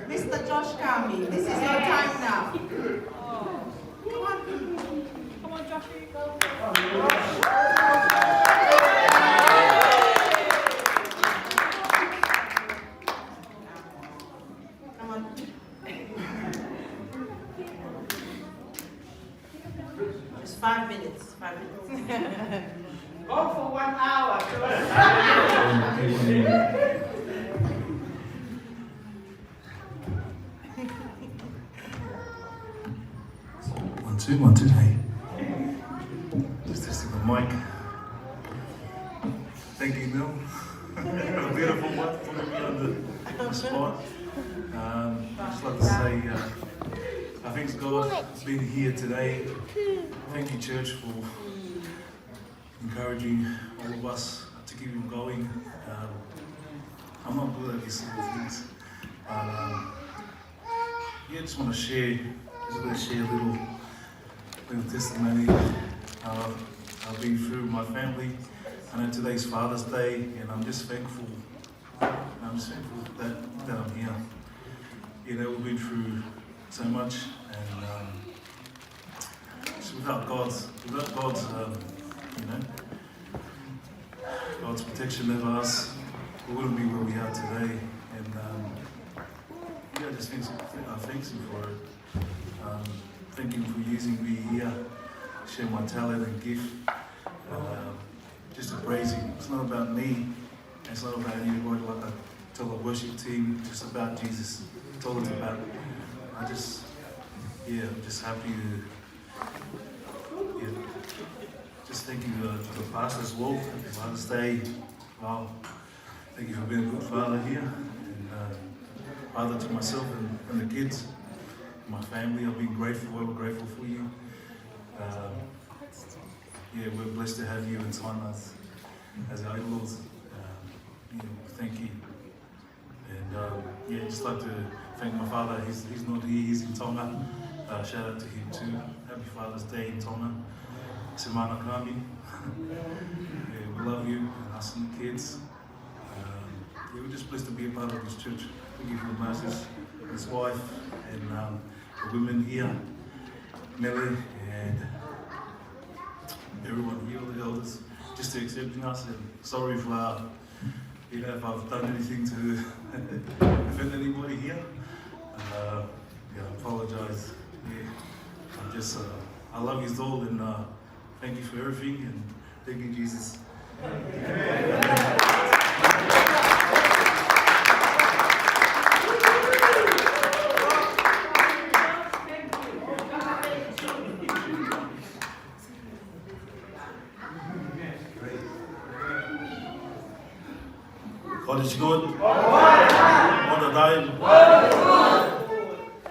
Mister Josh Kami, this is your time now. Come on. Come on, Josh. Come on. Just five minutes, five minutes. Go for one hour. One, two, one, two, hey. Just testing the mic. Thank you, Mel. A beautiful one, putting me on the, on the spot. Um, I'd just like to say, uh, I thank God for being here today. Thank you, church, for encouraging all of us to keep on going. Um, I'm not good at these sort of things, but, um, yeah, just wanna share, just wanna share a little, little testimony, uh, I've been through my family. I know today's Father's Day, and I'm just thankful. I'm just thankful that, that I'm here. You know, we've been through so much, and, um, it's without God's, without God's, um, you know, God's protection over us, we wouldn't be where we are today. And, um, yeah, I just thank, I thank Him for it. Um, thank Him for using me here, share my talent and gift. Um, just to praise Him. It's not about me. It's not about anybody. Like I tell the worship team, it's just about Jesus. It's all it's about. I just, yeah, I'm just happy to, yeah, just thank you, uh, to the pastor as well. Happy Father's Day. Wow. Thank you for being a good father here. And, uh, father to myself and, and the kids, my family. I've been grateful, ever grateful for you. Um, yeah, we're blessed to have you and Simon as, as our in-laws. Um, yeah, thank you. And, um, yeah, just like to thank my father. He's, he's not here, he's in Tonga. Uh, shout out to him too. Happy Father's Day in Tonga. Semana Kami. Yeah, we love you, and us and the kids. Um, yeah, we're just blessed to be a part of this church. Thank you for the masters, his wife, and, um, the women here, Mele, and everyone here, all the elders, just to accepting us. And sorry if, uh, you know, if I've done anything to offend anybody here. Uh, yeah, I apologize. Yeah. Yes, uh, I love you all, and, uh, thank you for everything, and thank you, Jesus. God is good. All the time.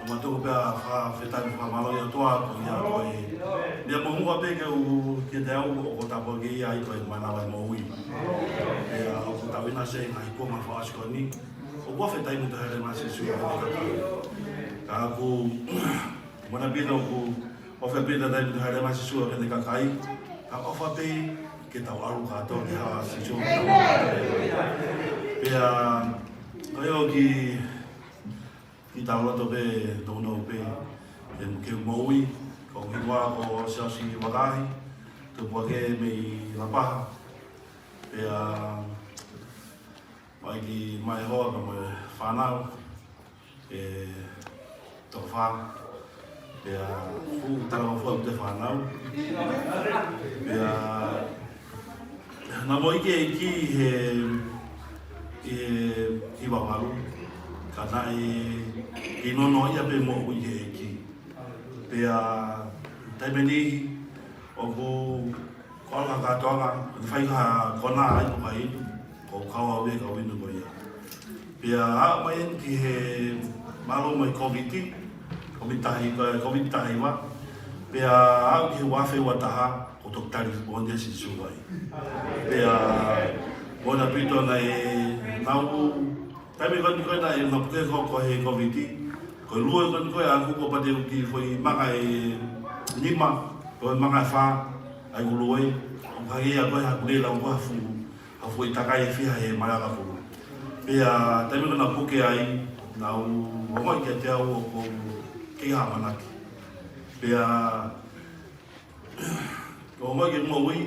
Mātuku pea fakafetaʻi mo fakamālō ki he ʻOtua koeʻuhi ko e meʻa moʻoni pē ke u, kiate au ʻoku ou tāpuakiʻi ai ko e manava e moʻui. Pea ʻoku tau ʻi he ngaahi konga fakaʻosi ko eni. ʻOku ou fakafetaʻi mo e tauhi ʻa Sīsū ki heʻene kakai. Ka ʻoku ou manavahē ʻoku ou fakafetaʻi mo e tauhi ʻa Sīsū ki heʻene kakai. Ka ʻofa pē ke tau ʻalu kātoa ki he hala ʻa Sīsū. Pea, ko e ʻoku kiʻi tau loto pē, tau nofo pē, ke, ke moʻui, ko e hingoa ko Siaosi Vakahi, tupu hake mei Lapaha. Pea, mai ki Maehoa ka mo e fānau, e toko fā, pea fuʻu talangofua mo e fānau. Pea, naʻa mo ʻEiki ʻEiki he, he hiva valu, ka naʻe ʻi nono ia pē moʻui he ʻEiki. Pea, taimi ni, ʻoku, ko ala kātoanga, ʻoku fai ha konā ai ko hai, ko kau au e kau inu ko ia. Pea, aʻu mai eni ki he mālō mai Kōviti, Kōviti tahi, Kōviti taha hiva. Pea, aʻu ki he ua afe ua taha, ko toki tali moʻoni ʻa Sīsū ai. Pea, moʻoni ʻaupito naʻe, naʻa ku, taimi ko eni ko ē naʻe mapuke ko, ko e Kōviti. Ko e lue ko eni ko ē ʻaku ko pate uki foʻi maka ʻe nima, ko e maka ʻe fā, ʻa ia ʻoku lue, ʻoku hangē ia ko e haku lei lau ko ha fuʻu, ha foʻi takai ʻe fiha he mala ka kulu. Pea, taimi ko ē naʻa ku puke ai, naʻa ku ongoʻi kiate au ʻoku ou kei ʻamanaki. Pea, ʻoku ou ongoʻi ke moʻui,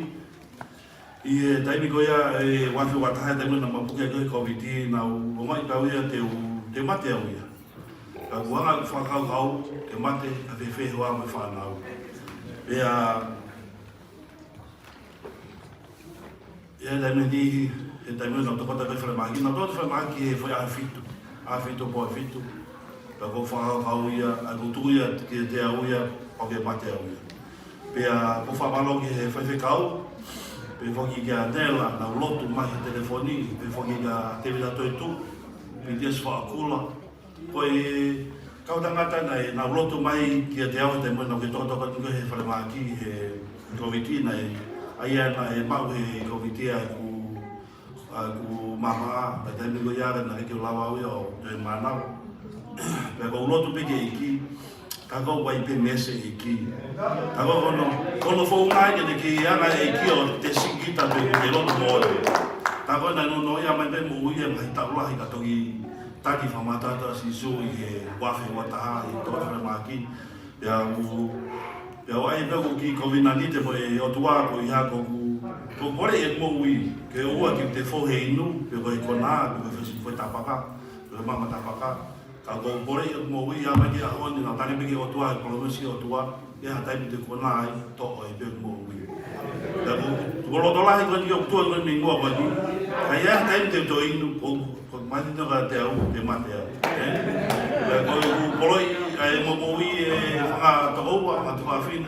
ʻi he taimi ko ia, e ua afe ua taha, taimi naʻa ma puke ko ē Kōviti, naʻa ku ongoʻi pē au ia te u, te u mate au ia. Ka ʻoku ou hanga ʻeku fakakaukau, ke mate, ka fēfē hoʻo ʻaʻahi mo e fānau. Pea, ʻi he taimi ni, he taimi naʻa ku tokoto ki he falemahaki, naʻa ku tokoto ki he falemahaki he foʻi ʻaho fitu, ʻaho fitu pō fitu. Pea ʻoku ou fakakaukau ia, ʻa ʻeku tuku ia, kiate au ia, ʻoku ou mate au ia. Pea ʻoku ou fakamālō ki he faifekau, pea foki kia Nela, naʻa ku lotu mai he telefoni, pea foki kia Tēvita Toetuʻu, Pitiasi Faʻakula. Ko e kau tangata naʻe, naʻa ku lotu mai kiate au he taimi naʻa ku kei tokotoko atu he falemahaki he Kōviti naʻe, ʻa ia naʻe maʻu he Kōviti ʻa ʻeku, ʻa ʻeku mamaʻo, pea taimi ko ia naʻe ʻikai ke u lava au ia ʻo toe mānava. Pea ʻoku ou lotu pē ki he ʻEiki, ka ʻoku ʻi ai pē meesi ʻEiki. Ka ko hono, ko hono founga ia ke ne kei ʻanga ʻEiki ʻo tesi kita pē ke lotu moʻoni. Ka ko ʻena nono ia mai pē moʻui ia mai taulahi ka toki taki fakamatata Sīsū ʻi he ua afe ua taha ʻi he toko falemahaki. Pea ʻoku, pea ʻoku ʻi ai pē ʻeku kiʻi kovinānite mo e ʻOtua ko ia ʻoku, ʻoku ou kole ʻeku moʻui, ke ʻoua ke te fou he inu, pe ko e konā, pe ko e fesi ko e tāpaka, pe ko e maama tāpaka. Ka ʻoku ou kole ʻeku moʻui, ʻa mai ki he ʻaho ni, naʻa ku tali pē ki he ʻOtua, e palōmesi ʻa e ʻOtua, ʻi ha taimi te u konā ai, toʻo ai pē ʻeku moʻui. Pea ʻoku, ʻoku ou loto lahi ko eni ʻoku tuʻu ko eni muʻa ko eni. Ka ʻi ai ha taimi te u toe inu, ʻoku, ʻoku mahino kiate au, te u mate au. Ē? Pea ʻoku ou kole ʻa e moʻui ʻe fanga tokoua, fanga tuofāfine,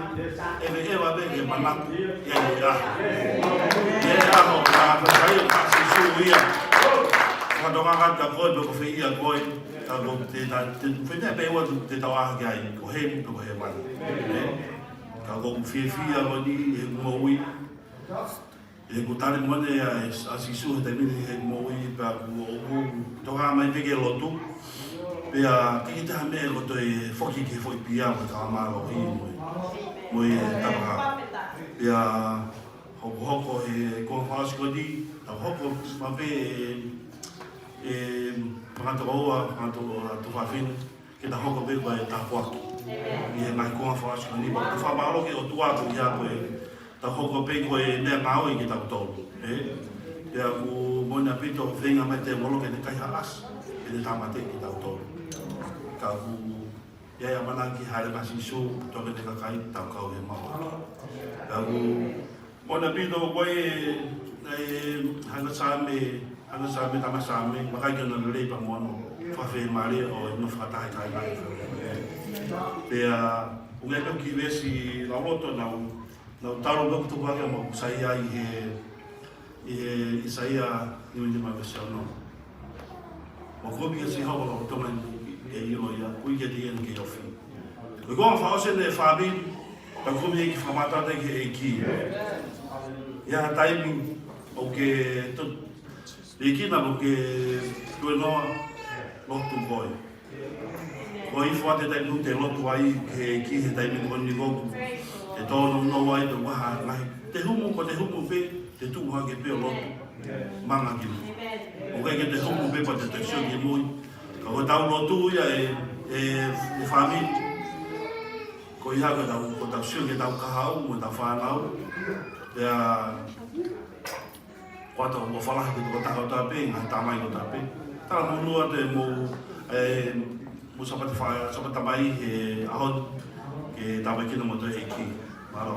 ʻe ʻeva pē ke manatu, ʻi ai e ʻaho. ʻI ai e ʻaho, ka fai ʻo ka Sīsū ia. Fakatonga ka koe, pe ko fē ia koe. Ka ko te ta, te, fēfē pē ʻoua te tau ʻā hake ai, ko heni pe ko hēvani. Ē? Ka ʻoku ou fiefia ko eni he moʻui. ʻOku ou tali moʻoni ʻa, ʻa Sīsū he taimi ni he moʻui pea ʻoku ou, ʻoku ou toka mai pē ke lotu. Pea ʻikai ke ʻi ai ha meʻa ʻoku toe foki ki he foʻi pia mo e fakamālohi mo e, mo e tāpaka. Pea hokohoko he konga fakaʻosi ko eni, ka hoko mai pē ʻe, ʻe fanga tokoua, fanga to-, tuofāfine, ke ta hoko pē ko e tāpuaki. ʻI he ngaahi konga fakaʻosi ko eni, pea ʻoku ou fakamālō ki he ʻOtua koeʻuhi ko e ta hoko pē ko e meʻangāue kiate kitautolu. Ē? Pea ʻoku moʻoni ʻaupito feinga mai e tēvolo ke ne kaihaʻasi ʻene tāmateʻi kitautolu. Ka ʻoku ʻI ai ʻamanaki hāʻele mai ʻa Sīsū, toki ne kakai, tau kau he maʻu. Tau, ʻoku ʻaupito ko e, e, hanga Saame, hanga Saame, tama Saame, vakai ki hono lelei pea mo hono fakafiemālie ʻo hono fakataha ʻa e kāinga. Pea, ʻoku ʻi ai pē ʻeku kiʻi veesi lauloto naʻá ku, naʻá ku tala pē ʻoku tupu hake mo ʻoku saiʻia ai he, ʻi he ʻIsaia nimanima veesi ono. ʻOku ʻikai ke siʻi hau ʻa e lolotonga ni ke ʻilo ia, ʻoku ʻikai ke tien ke ofi. Ko e konga fakaʻosi ʻene fāmili, pea kumi ki he fakamatata ki he ʻEiki. ʻI ha taimi ʻoku ke to-, ʻEiki naʻá ke tuenoa lotu koe. Ko e hifo atu e taimi ʻoku te lotu ai ki he ʻEiki he taimi ko eni ʻoku te tōnounou ai pē ʻoua naʻa te humu, ko te humu pē, te tuʻu hake pē ʻo lotu. Manga ki mui. ʻOku ʻikai ke te humu pē pea te te sio ki mui. Ka ko ʻetau lotu ia e, e, e fāmili. Ko ia ko ʻetau, ko ʻetau sio ki heʻetau kahaʻu, mo ʻetau fānau. Pea, ko ʻetau mo falahi ki he tokotaha kotoa pē, ngaahi tamai kotoa pē. Talamonū atu e mo, e, mo Sāpate Fa-, Sāpate Tamai he ʻaho ni, ke tāpuekina kimoutolu ʻe he ʻEiki. Mālō.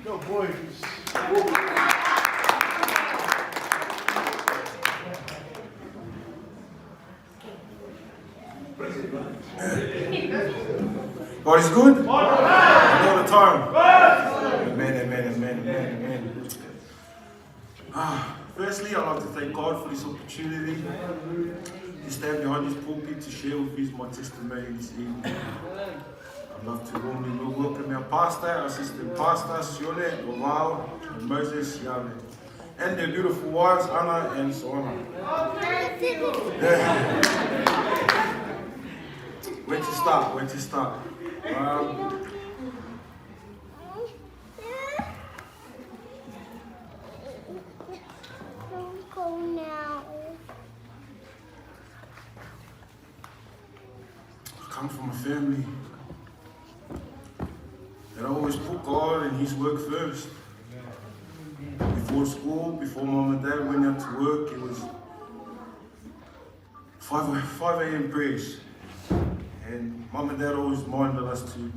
Go, boys. God is good? All the time. Amen, amen, amen, amen, amen. Ah, firstly, I'd like to thank God for this opportunity to stand behind this pulpit to share with you my testimony this evening. I'd love to warmly welcome our pastor, our assistant pastor, Sione, Wavao, and Moses Yame, and their beautiful wives, Anna and Soana. Yeah. Where to start? Where to start? Um, I come from a family that always put God and His work first. Before school, before mom and dad went out to work, it was five, five a.m. prayers. And mom and dad always reminded us to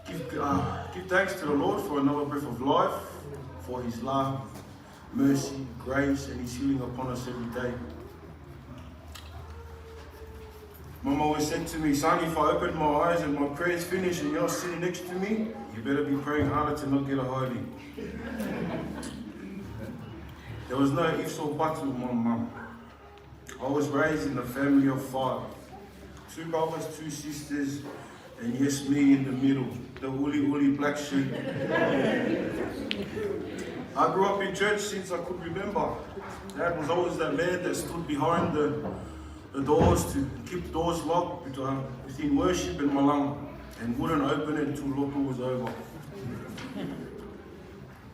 give, uh, give thanks to the Lord for another breath of life, for His love, mercy, grace, and His healing upon us every day. Mom always said to me, "Son, if I open my eyes and my prayers finish and you're sitting next to me, you better be praying harder to not get a hiding." There was no ifs or buts with my mum. I was raised in a family of five. Two brothers, two sisters, and yes, me in the middle, the ʻuliʻuli black sheep. I grew up in church since I could remember. Dad was always that man that stood behind the, the doors to keep doors locked between, within worship and malanga, and wouldn't open it until lotu was over.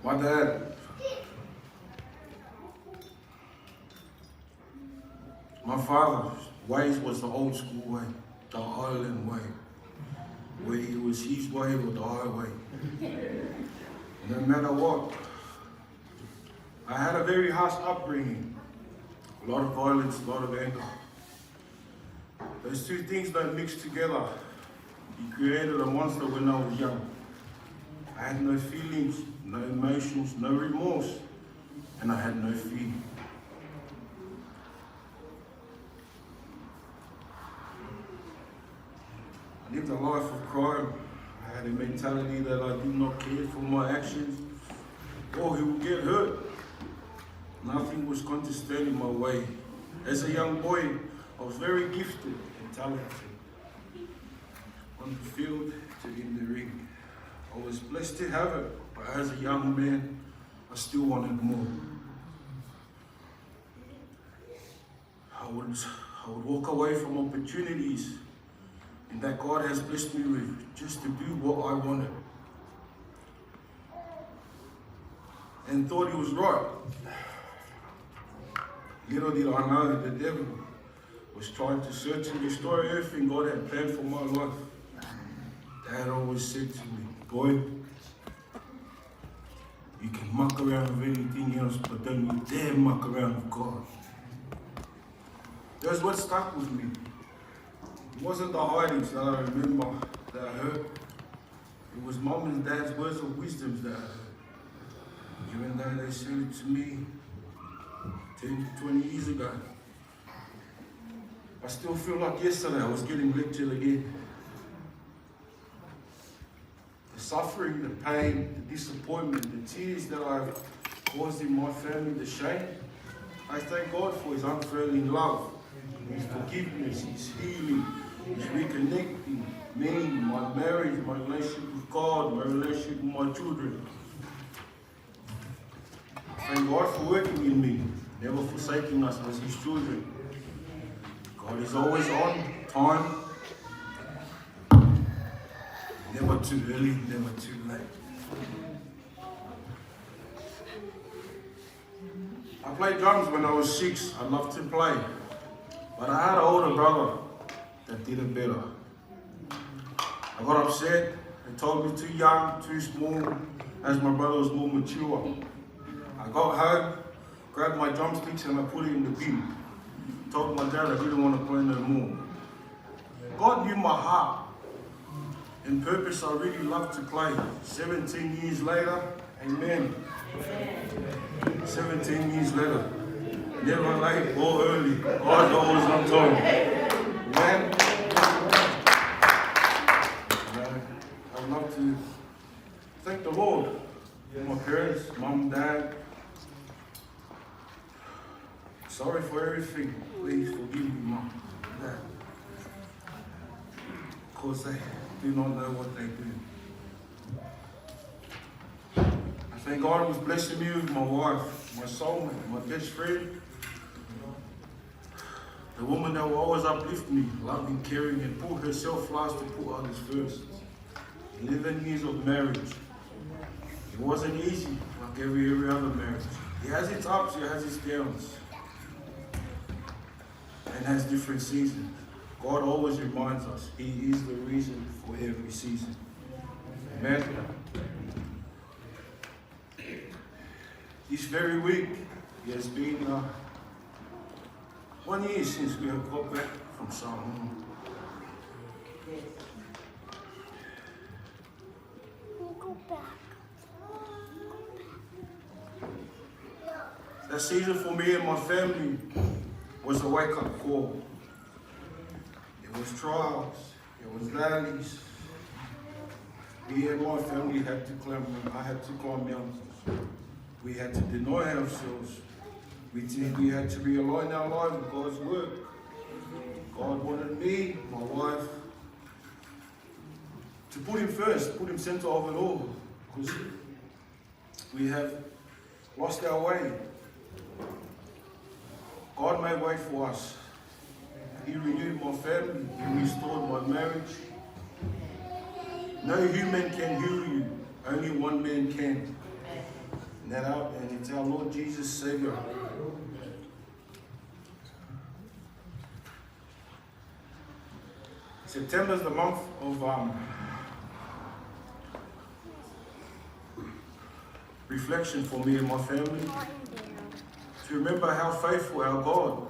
My dad, my father's ways was the old school way, the island way, where it was his way or the highway. No matter what, I had a very harsh upbringing, a lot of violence, a lot of anger. Those two things don't mix together. He created a monster when I was young. I had no feelings, no emotions, no remorse, and I had no fear. I lived a life of crime. I had a mentality that I did not care for my actions or who would get hurt. Nothing was going to stand in my way. As a young boy, I was very gifted and talented on the field to in the ring. I was blessed to have it, but as a young man, I still wanted more. I would, I would walk away from opportunities and that God has blessed me with just to do what I wanted and thought it was right. Little did I know the devil was trying to search and destroy everything God had planned for my life. Dad always said to me, "Boy, You can muck around with anything else, but don't you dare muck around with God. That's what stuck with me. It wasn't the hidings that I remember that I heard. It was mom and dad's words of wisdoms that I heard. Even though they said it to me ten to twenty years ago, I still feel like yesterday I was getting lectured again. The suffering, the pain, the disappointment, the tears that I've caused in my family, the shame, I thank God for His unfailing love, His forgiveness, His healing, His reconnecting me, my marriage, my relationship with God, my relationship with my children. Thank God for working in me, never forsaking us as His children. God is always on time, never too early, never too late. I played drums when I was six. I loved to play, but I had an older brother that did it better. I got upset. They told me too young, too small, as my brother was more mature. I got home, grabbed my drumsticks and I put it in the bin. Told my dad I didn't want to play no more. God knew my heart and purpose I really loved to play. Seventeen years later, amen. Seventeen years later, never late or early. God's always on time. Amen. I'd love to thank the Lord for my parents, mom, dad. Sorry for everything. Please forgive me, mom, dad. Because they do not know what they do. I thank God was blessing me with my wife, my soulmate, my best friend. The woman that will always uplift me, loving, caring, and put herself last to put others first. Eleven years of marriage. It wasn't easy, like every, every other marriage. It has its ups, it has its downs. And has different seasons. God always reminds us He is the reason for every season. Amen. This very week, it has been uh, one year since we have got back from Samoa. That season for me and my family was a wake-up call. It was trials, it was valleys. Me and my family had to climb, I had to climb mountains. We had to deny ourselves. We, did, we had to realign our life with God's work. God wanted me, my wife, to put Him first, put Him center of it all. Because we have lost our way. God made way for us. He renewed my family. He restored my marriage. No human can heal you. Only one man can. And that out, and it's our Lord Jesus Savior. September is the month of um, reflection for me and my family to remember how faithful our God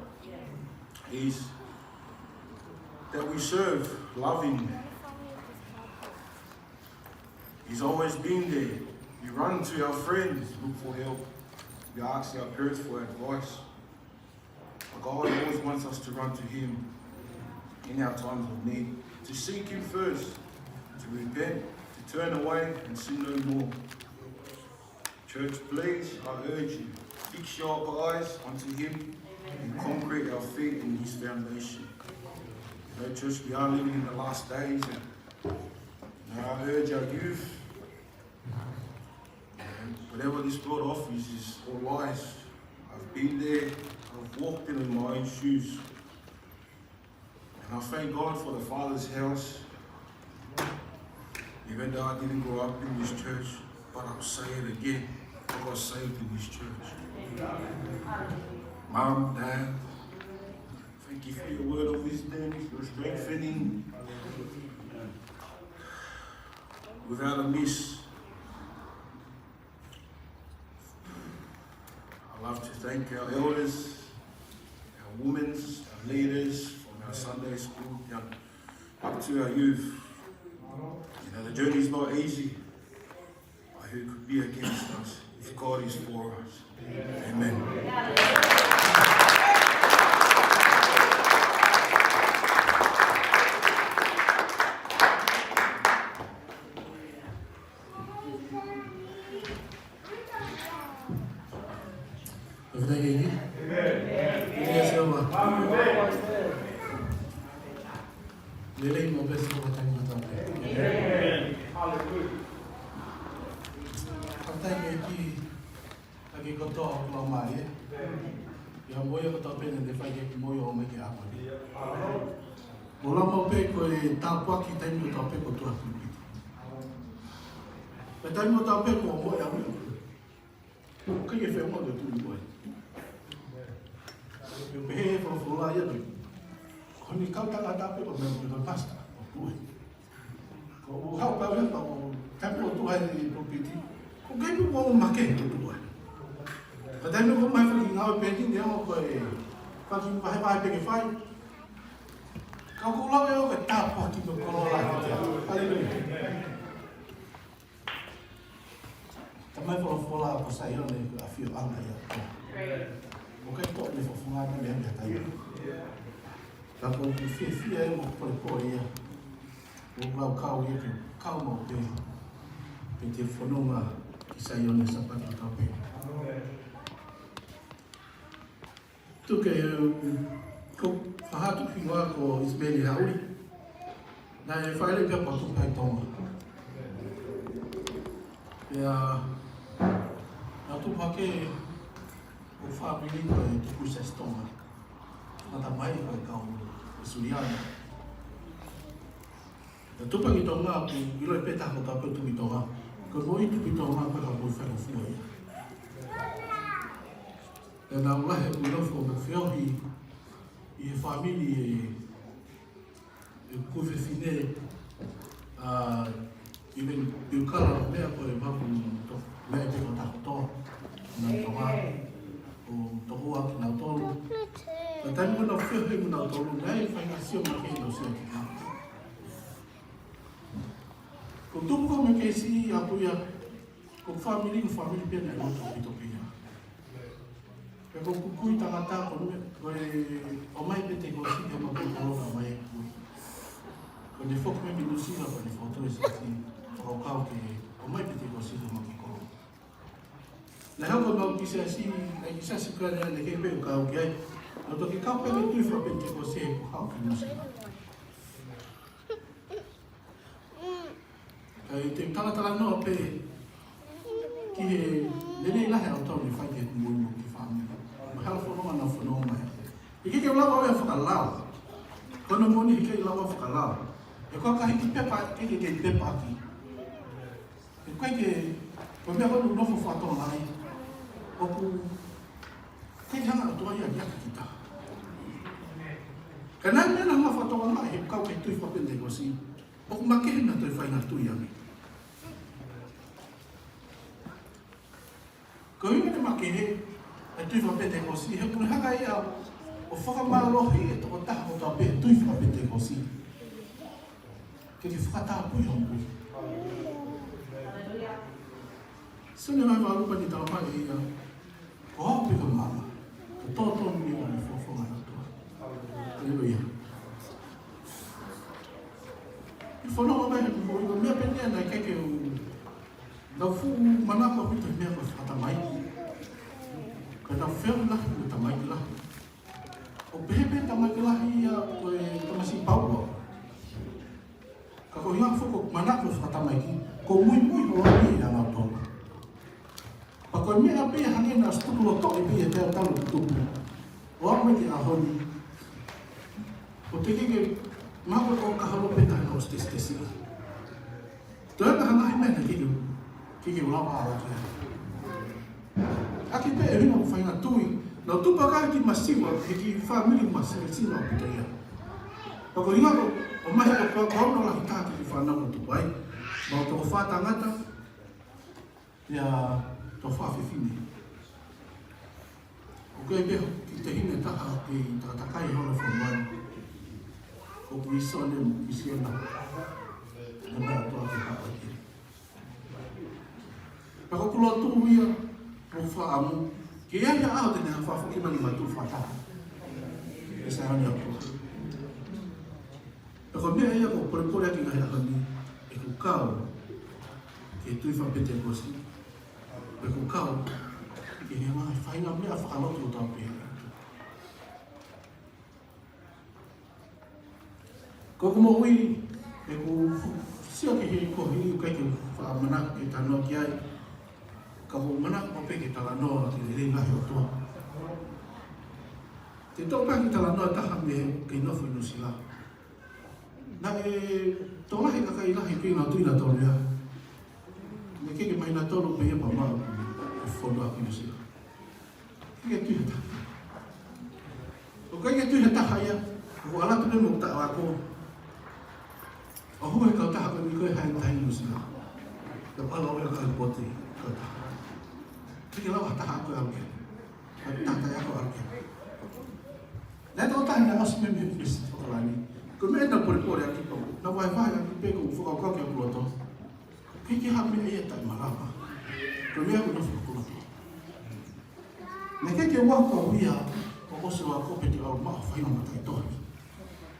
is, that we serve loving. He's always been there. We run to our friends, look for help. We ask our parents for advice. But God always wants us to run to Him in our times of need, to seek Him first, to repent, to turn away and sin no more. Church, please, I urge you, fix your eyes onto Him and concrete our feet in His foundation. You know, church, we are living in the last days, and, and I urge our youth, and whatever this world offers is all lies. I've been there, I've walked in, in my own shoes. And I thank God for the Father's house. Even though I didn't grow up in this church, but I'll say it again. I got saved in this church. Mom, Dad, thank you for your word of wisdom, your strengthening. Without a miss, I'd love to thank our elders, our women's, our leaders from our Sunday school, down up to our youth. You know, the journey's not easy, but who could be against us if God is for us? Amen. Fakafetaʻi ki he ʻEiki. Fakafetaʻi ki he ʻEiki. Lelei mo pesi mo taimi mo tapu. Fakafetaʻi ki he ʻEiki, ʻa e ʻEiki kotoa ʻoku lau mai, ē. ʻI he moʻui kotoa pē naʻe fai ke moʻui ʻo mai ki he ʻaho ni. Mo lau mai pē ko e tāpuaki taimi kotoa pē ko e tuʻa pulipiti. Ko e taimi kotoa pē ko e moʻui ʻa e ʻEiki. ʻOku ʻikai ke fai mo e tuʻu ʻi muʻa. ʻOku pehē ʻe he folofola ia ko e, ko eni kau tangata pē ko e meʻa ko e pastor ʻoku tuʻu. Ko u hau pau ia ka u tapu ʻo tuʻu ai ʻi he pulipiti. ʻOku ʻikai pē ʻoku ou makehe ʻo tuʻu ai. Ka taimi ʻoku ou ʻomai faki ngāue pē ni, neongo ko e faki vahevahe pē ke fai. Ka ʻoku ou lau ʻe au ko e tāpuaki mo e koloa lahi kiate au. Haleluia. Talamai ʻe he folofola ko Saione ko e ʻafioʻanga ia ʻo e ʻOtua. ʻOku ʻikai ko e fofonga ʻa e meʻa mei ha taimi. Ka ʻoku ou fiefia ʻi hoʻomou polepole ia. ʻOku ou kau ia ke kau maʻu pē. Pea te u fononga ki Saione Sāpate kotoa pē. Tuku ke u, ko e faʻahi atu ki muʻa ko ʻIsimeli Haʻuli. Naʻe fāʻeleʻi pē ʻa e patu pai Tonga. Pea, naʻe tupu hake ʻa e fāmili ko e tupu ʻi Siasi Tonga. Ngata mai ko e kau Uēsiliana. Naʻe tupu hake ʻi Tonga ʻoku ʻiloʻi pē taha kotoa pē ʻoku tupu ʻi Tonga. Ko e moʻui tupu ʻi Tonga ko e kau moʻui faingofua ia. Pea naʻa ku lahi ʻeku nofo mo feohi ʻi he fāmili ʻe, ʻe kui fefine, ʻa, even piukala meʻa ko e mapu to, meʻa ʻe pē ko takoto, na Tonga, ʻo tokua kinautolu. Ka taimi ko ē naʻa ku feohi mo nautolu, naʻe faingofua mo ke no sia ki ka. Ko tupu ko me ke si a ku ia, ko fāmili, ko fāmili pē naʻe loto ʻaupito pē ia. Pea ko e kui tangata ko e, ko e ʻomai Penitekosi ke ma kolo ka mai kui. Ko ʻene foki mei Nuʻu Sila ko ʻene fokotuʻu e siasi, ko e kau ke ʻomai Penitekosi ke ma kolo. Naʻe hoko mau ki siasi, naʻe ki siasi ko ē naʻe kei pē kau ki ai. Naʻa ku toki kau pē ke tui fakapenitekosi he kuo hau ki Nuʻu Sila. Ka ʻi he talatalanoa pē ki he lelei lahi ʻa e ʻOtua naʻe fai ki he moʻui mo e fāmili. Mo e hala fononga naʻa ku fononga mai. ʻIkai ke u lava ʻo fakalau. Ko hono moʻoni ʻikai ke u lava ʻo fakalau. He ko e kau hiki pepa, ʻikai ke hiki pepa ʻaki. He ko e ke, ko e meʻa ko ē ʻoku nofo fakatōnai. ʻOku ʻikai ke hanga ʻe he ʻOtua ia ʻo ʻiate kita. Ka naʻe meʻa naʻa ma fakatokangaʻi he kau ke tui fakapenitekosi. ʻOku makehe naʻa toe fai naʻa tui ange. Ko e ʻuhinga naʻe makehe ʻa e tui fakapenitekosi, he ʻoku ne hanga ia ʻo fakamālohi e tokotaha kotoa pē he tui fakapenitekosi. Ke ke fakatapui hoʻo moʻui. Sio ne mai valupa ni talamai ia. Ko au pē ko e maama. Ko e tōtō ni o ni fofo mai atu. Haleluia. ʻI he fononga mai he moʻui ko e meʻa pē ʻeni naʻe ʻikai ke u, naʻa ku fuʻu manako ʻaupito he meʻa ko e fakatamaiki. Pea naʻa ku feohi lahi mo e tamaiki lahi. ʻOku pehē pē tamaiki lahi ia ko e tamasiʻi paua. Ka ko e ʻuhinga foki ʻoku ou manako fakatamaiki, ʻoku ou muimui holo ai ʻia nautolu. Pea ko e meʻa pē ia hangē naʻa ku tuku lotoʻi pē ia he taʻu ʻe taha ʻo tupu. ʻO aʻu mai ki he ʻaho ni. ʻOku teʻeki ke mahalo ko e ka holo pē taha naʻa ku sitesitesi. Toe ka hanga he meʻa naʻe ʻikai ke, ʻikai ke u lava ʻo ʻalu ki ai. ʻAki pē ʻe ʻuhinga ʻoku faʻahinga tui. Naʻa ku tupu hake ki masiva, he kiʻi fāmili masiva, siva ʻaupito ia. Pea ko e ʻuhinga ko, ʻomai ko, ko, ko hono lahi taha kiʻi fānau naʻa ku tupu ai. Mau toko fā tangata, pea toko fā fefine. Ko e pehē ki he taʻahine ʻe taha ʻi he takatakai holo fo mai. Ko Kuisone Misiona. Naʻe ʻoatu ʻe he ʻOtua ke haʻu ai. Pea ko ʻeku lotu ia, mo e fakaʻamu, ke ʻi ai ha ʻaho te ne hanga ʻo fakafoki mai ʻa e matuʻu fakataha ʻi Saione ʻo e ʻOtua. Pea ko e meʻa ia ʻoku ou polepole ʻaki he ngaahi ʻaho ni, ʻeku kau ki he tui faka-Penitekosi. ʻEku kau ki he ngaahi faʻahinga meʻa fakalotu ʻoku tau pehē. Ko ʻeku moʻui, ʻeku sio ki he kohi, ʻoku ʻikai ke u fakamanatu ke talanoa ki ai. Ka ʻoku ou manako pē ke talanoa ki he lelei lahi ʻo e ʻOtua. Te u toʻo pē ha kiʻi talanoa ʻe taha mei he kei nofo ʻi Nuʻusila. Naʻe tokolahi e kakai lahi ke nau tui nautolu ia. Naʻe ʻikai ke māhina tolu pē ia pea maʻu e fonua ko Nuʻusila. ʻIkai ke tui ha taha. ʻOku ʻikai ke tui ha taha ia, ʻoku ʻalu atu pē mo e taʻu ako. ʻO hū e kautaha ko eni ko e high time Nuʻusila. Pea ʻalu ʻo ʻai e pote ki he kautaha. ʻIkai ke lava ha taha ako ʻo ʻalu ki ai. Ka taha taʻe ako ʻo ʻalu ki ai. Naʻe tokolahi naʻe ʻosi mei he University of Auckland. Ko e meʻa naʻa ku polepole ʻaki pē, naʻa ku vahevahe ʻaki pē ʻeku fakakaukau ki hoku loto. ʻIkai ke ʻi ai ha meʻa ia taʻemalava. Ko e meʻa ʻoku nofo ʻi hoku loto. Naʻe ʻikai ke u ako au ia, ʻo ʻosi ʻo ako pē te u ʻalu ʻo maʻu ha faʻahinga mataʻitohi.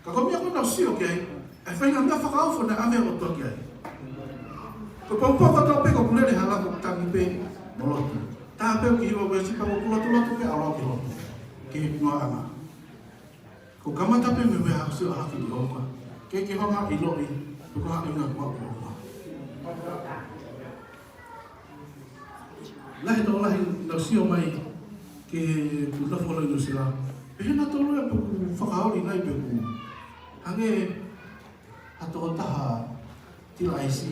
Ka ko e meʻa ko ē naʻa ku sio ki ai, ʻa e faʻahinga meʻa fakaofo naʻe ʻave ʻe he ʻOtua ki ai. Ko e poupou kotoa pē ko ʻeku lele hala ʻoku tangi pē mo lotu. Taha pē ʻoku hiva ʻo e sipa ʻoku lotu lotu pē ʻalu ki lotu. Ki he kuaʻanga. ʻOku kamata pē mei he ʻaho sio ʻalu ki he ʻOtua. ʻIkai ke hanga ʻo ʻiloʻi, pe ko e hā e ʻuhinga ʻoku ou ʻalu ki he ʻOtua. Lahi e tokolahi naʻa ku sio mai ki heʻeku nofo ʻi Nuʻusila. Pehē nautolu ia pe ʻoku fakaoli nai pe ʻoku hangē ha tokotaha tila ʻaisi.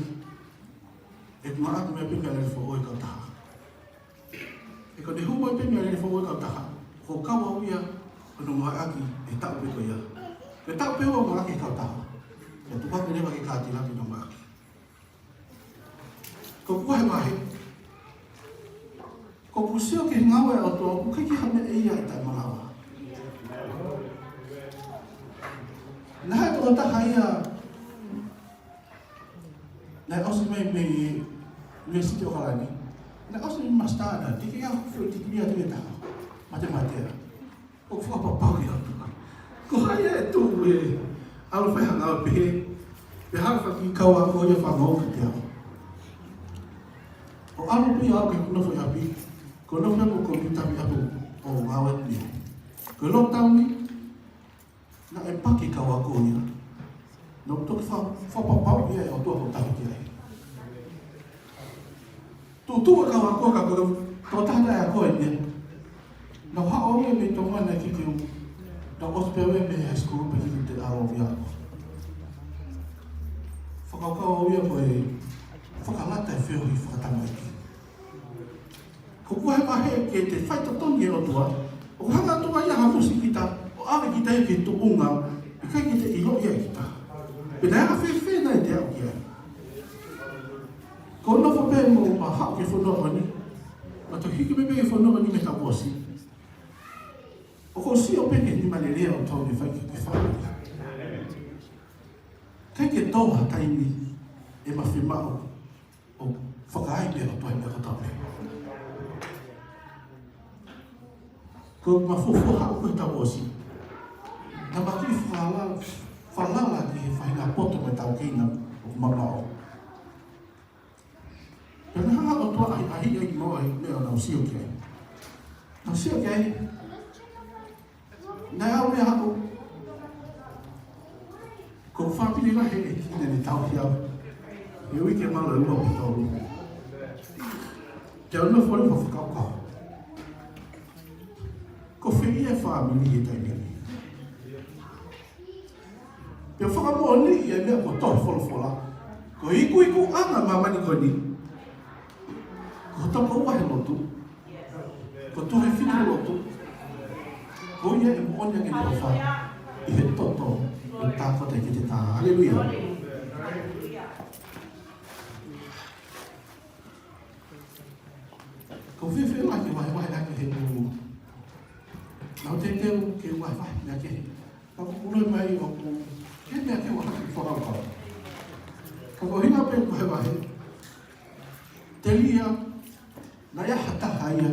ʻEku ngāueʻaki meʻa pē mei he lele foʻou ʻo e kautaha. He ko ʻene hū mai pē mei he lele foʻou ʻo e kautaha, ko e kau au ia ʻo ne ngāueʻaki he taʻu pē ko ia. Ko e taʻu pē ʻoku ou ngāueʻaki he kautaha. Pea tuku hake leva ki he kātila ke ne ngāueʻaki. Ko ʻeku vahevahe, ko ʻeku sio ki he ngāue ʻa e ʻOtua, ʻoku ʻikai ke ʻi ai ha meʻa ia ʻe taʻemalava. Naʻe ʻi ai e tokotaha ia naʻe ʻosi mai mei he University of Auckland. Naʻe ʻosi mai master, naʻe teʻeki ai ke aʻu ki he foʻi tikilī ʻe taha. Matematika. ʻOku fakapapauʻi atu. Ko hai ʻe tuʻu ʻo ʻalu ʻo fai ha ngāue pehē, pea hanga ʻe he kau ako ia ʻo fakaongo kiate au. ʻO ʻalu pē au ki heʻeku nofo ʻi ʻapi, ko e nofo mo e komipiuta ʻi ʻapi ʻo ngāue pē. Ko e lockdown ni, naʻe paki e kau ako ia. Naʻa ku toki fa-, fakapapauʻi ʻe au ʻa e ʻOtua ʻoku ou tauhi ki ai. Tuʻutuʻu e kau ako ka ko e tokotaha taʻe ako eni. Naʻa ku haʻu au ia mei Tonga naʻe ʻikai ke u, naʻa ku ʻosi pē au ia mei he high school pea ʻikai te u ʻalu au ia. Fakakaukau au ia ko e fakalata e feohi fakatamaiki. Ko ʻeku vahevahe ke te faitotongi e ʻOtua, ʻoku hanga atu ai ʻa e hamusi kita, ʻo ʻave kita ia ki he tuʻunga, ʻikai ke te ʻilo ia ʻe kita. Pea naʻe anga fēfē nai te u aʻu ki ai. Ko e nofo pē mo ma haʻu ki he fonua ko eni, ma toki hiki mai pē ki he fonua ko eni mei he taʻu kuo ʻosi. ʻOku ou sio pē ki he nima lelei ʻoku tau ne fai ki he fāmili. ʻIkai ke tō ha taimi ʻe ma fiemaʻu ʻo fakaai pē ʻa e ʻOtua ʻi he meʻa kotoa pē. Ko ʻema fuofua haʻu ko e taʻu kuo ʻosi, naʻa ma kiʻi falala, falala ki he faʻahinga poto mo e taʻokeina ʻoku ma maʻu. Pea naʻe hanga ʻe he ʻOtua ʻo ʻahiʻahiʻi ʻeku moʻui ʻi he meʻa naʻa ku sio ki ai. Naʻa ku sio ki ai, naʻe ʻalu ia ʻo haʻu. Ko e fāmili lahi ʻe ʻikai ke ne tauhi au. He uike ʻe malu ʻe ua pe tolu. Te u nofo leva ʻo fakakaukau. Ko fē ia e fāmili he taimi ni? Pea fakamoʻoniʻi e meʻa ʻoku tohi he folofola. Ko e ikuikuʻanga ʻo māmani ko eni, ko e toko ua he lotu. Ko e tuofefine he lotu. Ko ia ʻe moʻoni ange ʻi he ʻofa ʻi he toto ʻo e tākota ʻi he te tā. Haleluia. Ko e fēfē lahi ke vahevahe ʻaki he ʻū Ke u, ke u vahevahe meʻa kehe. Ka ʻoku ou ʻilo mai ʻoku ʻi ai e meʻa ke u ʻai ke fakakaukau. Ka ko e ʻuhinga pē ʻeku vahevahe, telia naʻe ʻi ai ha taha ia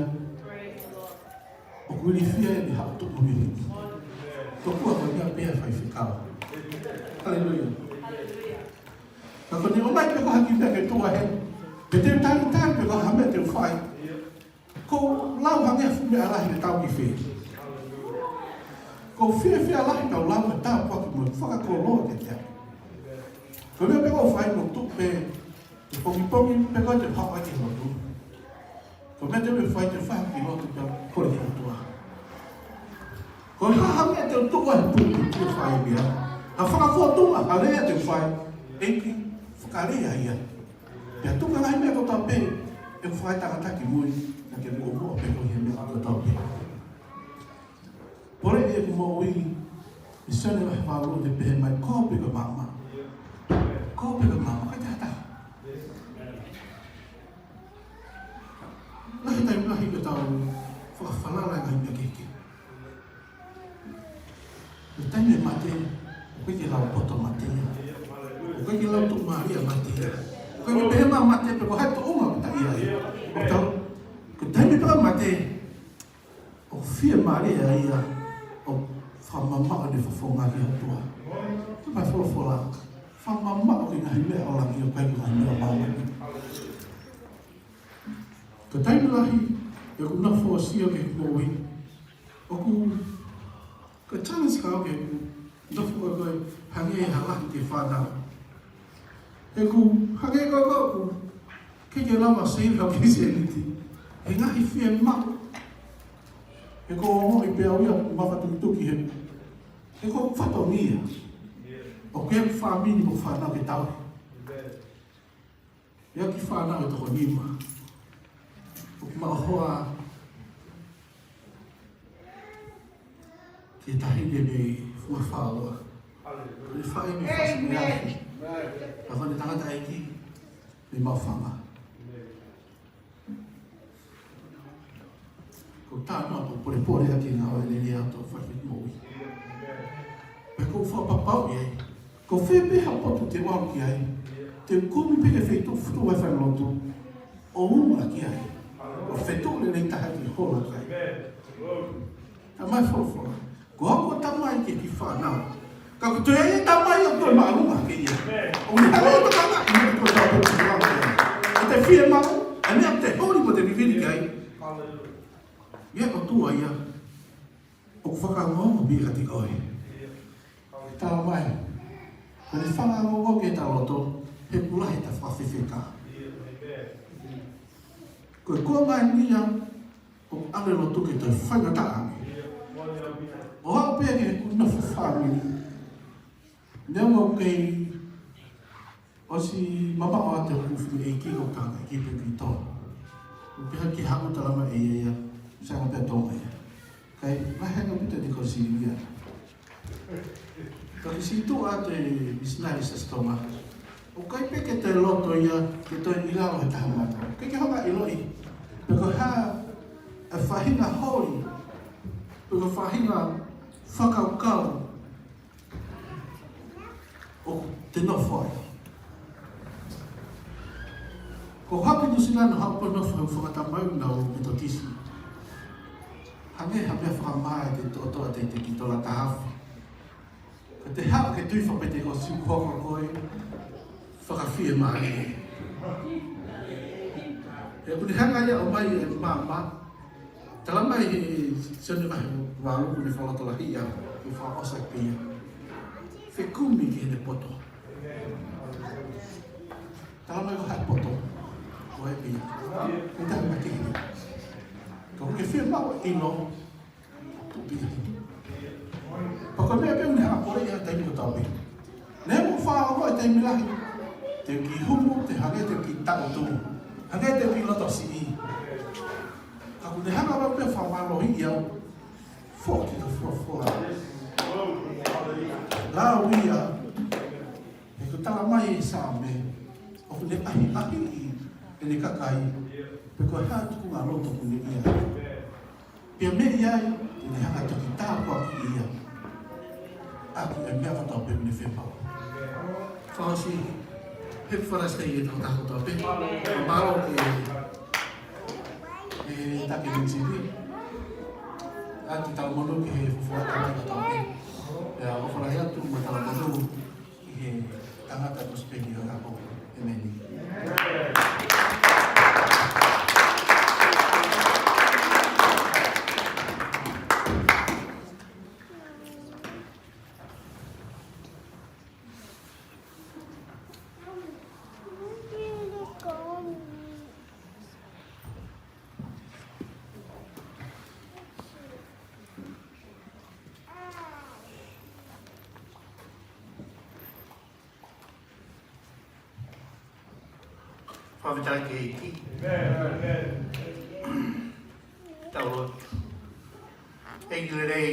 ʻoku ilifia ʻe he haʻu tuʻu mei heni. Tokua ko ia pē ʻa e faifekau. Haleluia. Ka ko ʻene ʻomai pē ko ha kiʻi meʻa ke tuʻu heni, pe te u talitali pē ko ha meʻa te u fai, ʻoku ou lau hangē ha fuʻu meʻa lahi ke tau ki fē. ʻOku ou fiefia lahi ke u lau e tāpuaki mo e fakakoloa kiate au. Ko e meʻa pē ʻoku ou fai, ʻoku ou tuʻu pē he pongipongi pē ko ē te u haʻu ai ki he lotu. Ko e meʻa te u fai, te u fai ha kiʻi lotu pea kole ki he ʻOtua. Ko e hā ha meʻa te u tuʻu ai he pulpiti ʻo fai ai, ha fakafotunga, ha lea te u fai, ʻEiki, fakalea ia. Pea tuku e ngaahi meʻa kotoa pē ʻeku fai tangata ki mui, naʻa ke muʻomuʻa pē koe he meʻa kotoa pē. Pole ʻeku moʻui, ʻi Sione vahe valu ʻoku ne pehē mai, ko au pē ko e maama. Ko au pē ko e maama, ʻikai ha taha. Lahi e taimi lahi ʻoku tau fakafalala he ngaahi meʻa kehekehe. Ko e taimi e mate, ʻoku ʻikai ke lau poto mate ia. ʻOku ʻikai ke lau tuʻumālie mate ia. ʻOku ʻikai ke pehē mai mate pe ko hai tuʻunga ʻoku ta ʻi ai. ʻOku tau, ko e taimi pē mate, ʻoku fiemālie ia ʻo fakamamaʻo ʻene fofonga ki he ʻOtua. Ko e folofola, fakamamaʻo ki he ngaahi meʻa ʻo langi ʻo ʻikai ko e ngaahi meʻa ʻo māmani. Ko e taimi lahi ʻeku nofo ʻo sio ki heʻeku moʻui, ʻoku, ko e challenge ka ʻoku ou nofo ko ē hangē ha lahi ki he fānau. ʻOku hangē ko ē ʻoku ʻikai ke lava save ha pisinisi he ngaahi fiemaʻu. ʻOku ou ongoʻi pē au ia ʻoku mafatukituki he, he ko e fatongia ʻoku ʻi ai e fāmili mo e fānau ke tauhi. ʻI ai e kiʻi fānau ʻe toko nima. ʻOku ma hoa ki he taʻahine mei Fuafaua. Ko e faʻē mei Fasimeafi. Ka ko ʻene tangataʻeiki mei Maʻufanga. Ko e talanoa ʻoku ou polepole ʻaki e ngāue lelei ʻa e ʻOtua ʻi heʻeku moʻui. Pea ʻoku ou fakapapauʻi ai, ko fē pē ha potu te u ʻalu ki ai, te u kumi pē ki he feituʻu fotu ʻa e falelotu, ʻo uma ki ai, ʻo fetuʻu lelei taha ke hola ki ai. Talamai ʻe he folofola, ko au ko e tamai ki he kiʻi fānau. Ka ʻoku toe ʻi ai e tamai ʻoku toe māʻolunga ke ia. ʻOku ne hanga ʻo tokanga ki he meʻa ʻoku tau pehē ki ai. ʻOku te fiemaʻu, ʻa e meʻa ʻoku te holi mo te vivili ki ai. ʻI he ʻOtua ia ʻoku fakaongoongo pē kiate koe. Talamai, ko ʻene fakaongoongo ki heʻeta loto, he ʻoku lahi ʻeta fakafefeka. Ko e konga eni ia ʻoku ʻalu e lotu ke toe faingataʻa ange. ʻO aʻu pē ki heʻeku nofo fāmili, neongo ʻoku kei ʻosi mamaʻo atu hoku fefine ʻeiki, ko e tangataʻeiki pē ki tō. ʻO pehē ki haʻu, talamai ʻe ia ia, sai ange pē ʻa Tonga ia. Kae lahi ange pē ʻa e kosi ia. Ka ke sītuʻa atu e misinale Siasi Tonga, ʻoku ʻikai pē ke toe loto ia ke toe ʻi lalo he taha mata. ʻIkai ke hanga ʻiloʻi pe ko e hā e faʻahinga holi, pe ko e faʻahinga fakakaukau ʻoku te nofo ai. Ko haʻaku ʻi Nuʻusila naʻa ku haʻu ʻo nofo he fakatamai ʻo e Metotisi. Hangē ha meʻa fakamā ʻi he toʻotoʻo ʻa e teiteki, tola taha afe. Ka te haʻu ke tui fakapenitekosi, ʻoku hoko koe fakafiemālie. He ʻoku ne hanga ia ʻo ʻomai e maama. Talamai ʻe Sione vahe valu, ʻoku ne fakalotolahiʻi au, ʻoku fakaʻosi pē ia. Fekumi ki heʻene poto. Talamai ko e hā e poto? Ko e pē ia. Ko e taha mate ia. Ka ʻoku ke fiemaʻu ʻilo, tuʻu pē ia. Pea ko e meʻa pē ʻoku ne hanga ʻo poleʻi au he taimi kotoa pē. Neongo ʻeku faʻa ongoʻi e taimi lahi te u kiʻi humu, te u hangē te u kiʻi taʻutu, hangē te u kiʻi loto siʻi. Ka ʻoku ne hanga pē ʻo fakamālohiʻi au, foki ki he folofola. Lau ia, he ʻoku talamai ʻe he Saame, ʻoku ne ʻahiʻahiʻi ʻene kakai pe ko e hā e tuʻunga loto ʻoku ne ʻi ai. Pea mei ai, te ne hanga ʻo toki Haʻu ʻaki ia. ʻAki e meʻa kotoa pē mei he fepau. Fakaʻosi, he fakafetaʻi ki he tokotaha kotoa pē. Mālō ki he taki M T V. ʻAki talamonū ki he fuofua taki kotoa pē. Pea ʻofa lahi atu mo e talamonū ki he tangata kosipeli ʻo e ʻaho. ʻEmeni. Fakafetaʻi ki he ʻEiki. Tau lotu. ʻEiki lelei,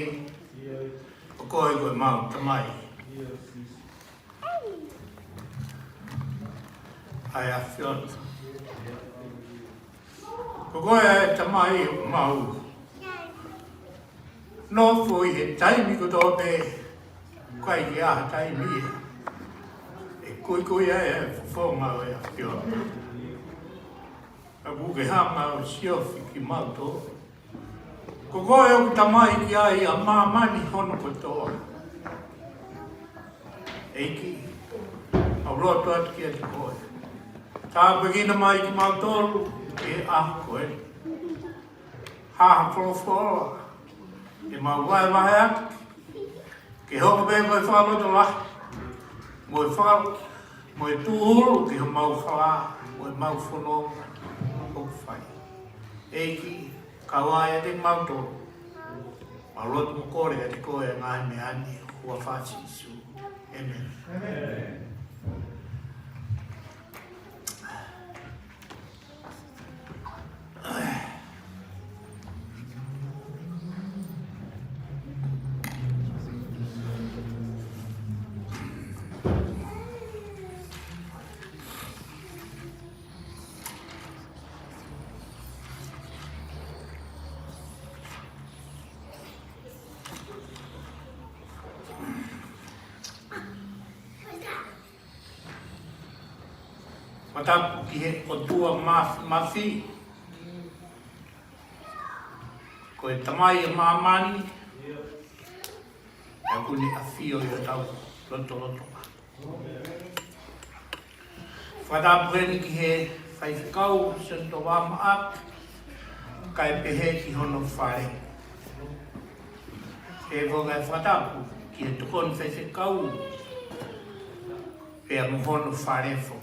ko koe ko ʻemau Tamai ʻa e ʻAfiona. Ko koe ʻa e Tamai ʻoku mau nofo ʻi he taimi kotoa pē, ʻikai ke ʻi ai ha taimi ia ʻe kuikui ai e fofonga ʻo e ʻAfiona. Ka kuo ke hanga ʻo siofi kimautolu. Ko koe ʻoku Tamai ki ai ʻa māmani hono kotoa. ʻEiki, mau lotu atu kiate koe. Tāpuekina mai kimautolu he ʻaho ko eni. Ha folofola ʻe mau vahevahe atu, ke hoko pē ko e fakalotolahi, mo e faka-, mo e tūhulu ki homau hala, mo ʻemau fononga ʻoku fai. ʻEiki, kau ai ʻiate kimautolu. Mau lotu mo kole kiate koe ʻa e ngaahi meʻa ni, huafa ʻo Sīsū. ʻEmeni. Fakatapu ki he ʻOtua Māfimafi, ko e Tamai ʻa māmani, ʻoku ne ʻafio ʻi hotau lotolotonga. Fakatapu heni ki he faifekau Sione Tovamaʻake, kae pehē ki hono fale. Pehē foki ʻa e fakatapu ki he tokoni faifekau, pea mo hono fale foki.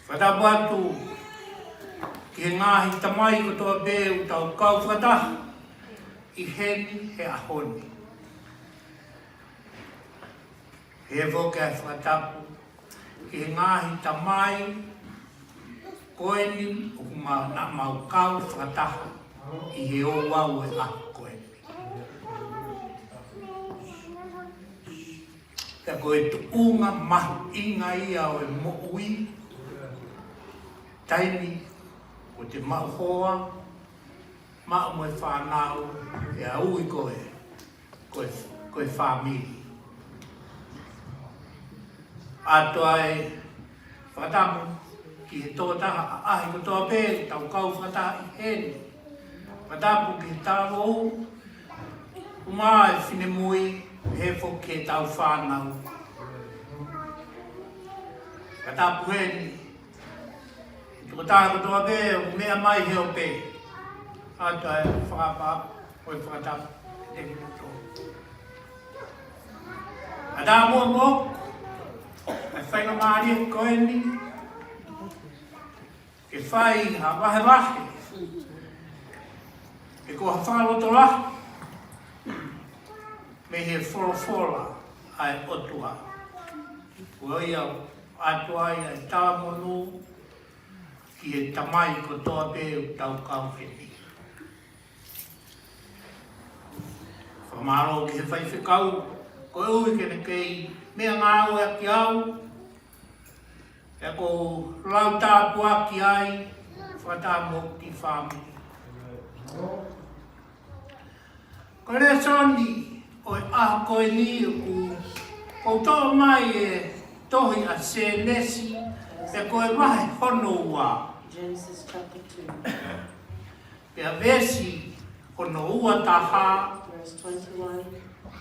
Fakatapu atu ki he ngaahi tamai kotoa pē ʻoku tau kau fakataha ʻi heni he ʻaho ni. Pehē foki ʻa e fakatapu ki he ngaahi tamai ko eni ʻoku ma-, naʻa mau kau fakataha ʻi he ouau ʻo e ʻaho ko eni. Pea ko e tuʻunga mahuʻinga ia ʻo e moʻui, taimi ʻoku te maʻu hoa, maʻu mo e fānau, pea ui koe ko e, ko e fāmili. ʻOatu ʻa e fakatapu ki he tokotaha ʻaʻahi kotoa pē ʻoku tau kau fakataha ʻi heni. Fakatapu ki he talavou, ʻumaʻā e finemui, pehē foki ki heʻetau fānau. Fakatapu heni, tokotaha kotoa pē ʻoku meʻa mai he ope. ʻOatu ʻa e fakatapu, ko e fakatapu, ʻe moto. ʻA e talavou mo e faingamālie ko eni, ke fai ha vahevahe, pe ko ha fakalotolahi, mei he folofola ʻa e ʻOtua. Ko ia ʻoku ʻoatu ai ʻa e talamonū ki he tamai kotoa pē ʻoku tau kau heni. Fakamālō ki he faifekau, koeʻuhi ke ne kei meʻangāueʻaki au, pea ʻoku ou lau tāpuaki ai, fakataha mo e kiʻi fāmili. Ko e lēsoni ʻo e ʻaho ko eni ʻoku, ʻoku toʻo mai e tohi ʻa Sēnesi, pea ko e vahe hono ua. Genesis chapter two. Pea veesi hono ua taha, verse twenty-one,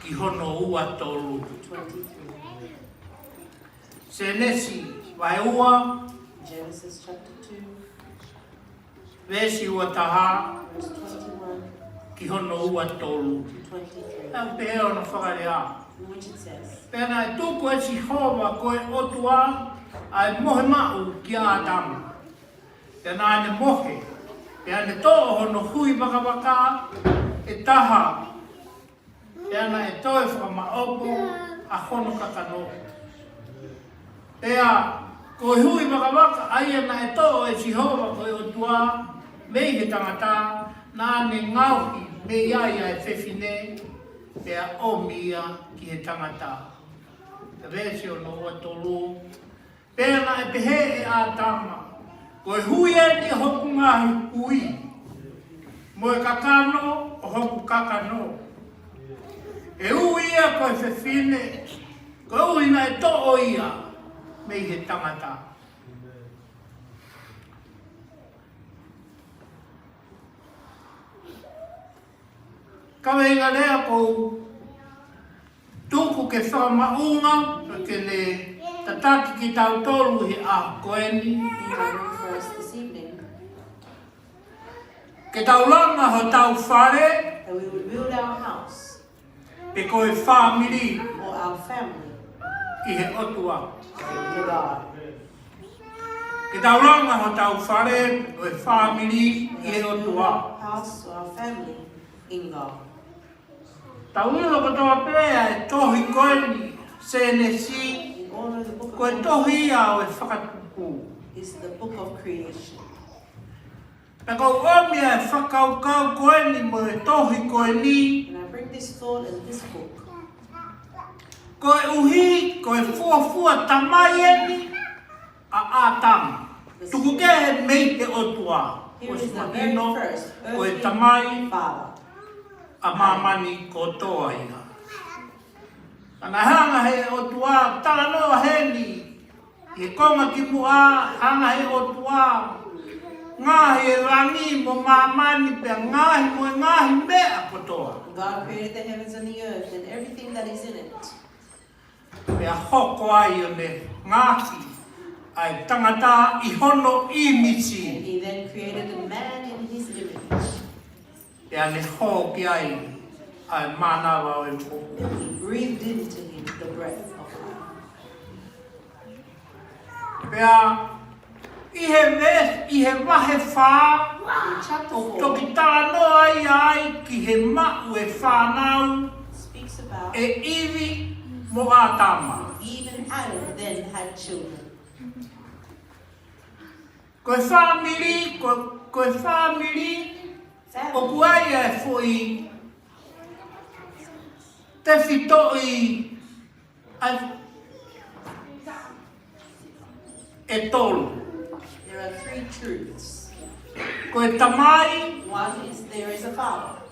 ki hono ua tolu. To twenty-three. Sēnesi vahe ua, Genesis chapter two, veesi ua taha, verse twenty-one, ki hono ua tolu. To twenty-three. Pea pehē hono fakalea. In which it says, Pea naʻe tuku ʻe Sihova ko e ʻOtua ʻa e mohe maʻu kia ʻĀtama. Pea naʻa ne mohe, pea ne toʻo hono hui vakavaka ʻe taha, pea naʻe toe fakamaʻopo ʻa hono kakano. Pea ko e hui vakavaka ʻa ia naʻe toʻo ʻe Sihova ko e ʻOtua mei he tangata, naʻa ne ngaohi mei ai ʻa e fefine, pea ʻomi ia ki he tangata. Veesi hono ua tolu. Pea naʻe pehē ʻe ʻĀtama, Ko e hui eni ʻo hoku ngaahi hui, mo e kakano ʻo hoku kakano. ʻE ui ia ko e fefine, koeʻuhi naʻe toʻo ia mei he tangata. Kaveinga lea ʻoku ou tuku ke fakamaʻunga, ke ne tataki kitautolu he ʻaho ko eni. He will bring for us this evening. Ke tau langa hotau fale, that we would build our house, pe ko e fāmili, or our family, ki he ʻOtua. To God. Ke tau langa hotau fale, pe ko e fāmili, ki he ʻOtua. House or our family in God. Tau ʻilo kotoa pē ʻa e tohi ko eni, Sēnesi, ko e tohi ia ʻo e fakatupu. Is the book of creation. Pea ʻoku ou ʻomi ʻa e fakakaukau ko eni mo e tohi ko eni. And I bring this thought in this book. Koeʻuhi, ko e fuofua tamai eni ʻa ʻĀtama. Tuku kehe mei he ʻOtua. Here is the very first earthly father. Ko e mahino, ko e tamai ʻa māmani kotoa ia. Ka naʻe hanga he ʻOtua, talanoa heni, ʻi he konga kimuʻa, hanga he ʻOtua, ngaohi e langi mo māmani pea ngaohi mo e ngaahi meʻa kotoa. God created the heavens and the earth and everything that is in it. Pea hoko ai ʻo ne ngaohi ʻa e tangata ʻi hono ʻīmisi. And he then created a man in his image. Pea ne hō ki ai ʻa e mānava ʻo e moʻui. He breathed into him the breath of life. Pea ʻi he ve-, ʻi he vahe fā, in chapter four, ʻoku toki talanoa ai ki he maʻu e fānau, speaks about ʻe ʻIvi mo ʻĀtama. Eve and Adam then had children. Ko e fāmili, ko, ko e fāmili, family, ʻoku ʻi ai e foʻi tefitoʻi ʻa e tolu. There are three truths. Ko e tamai, one is there is a father.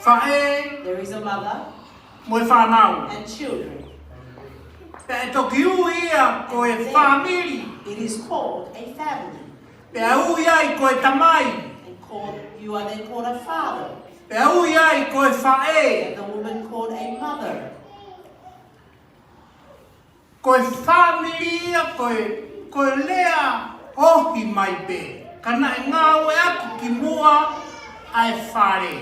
Faʻē, there is a mother, mo e fānau. And children. Pea ʻe toki ui ia ko e fāmili. It is called a family. Pea ui ai ko e tamai. And called, you are then called a father. Pea ui ai ko e faʻē. And the woman called a mother. Ko e fāmili ia, ko e, ko e lea ohi mai pē. Ka naʻe ngāueʻaki kimuʻa ʻa e fale.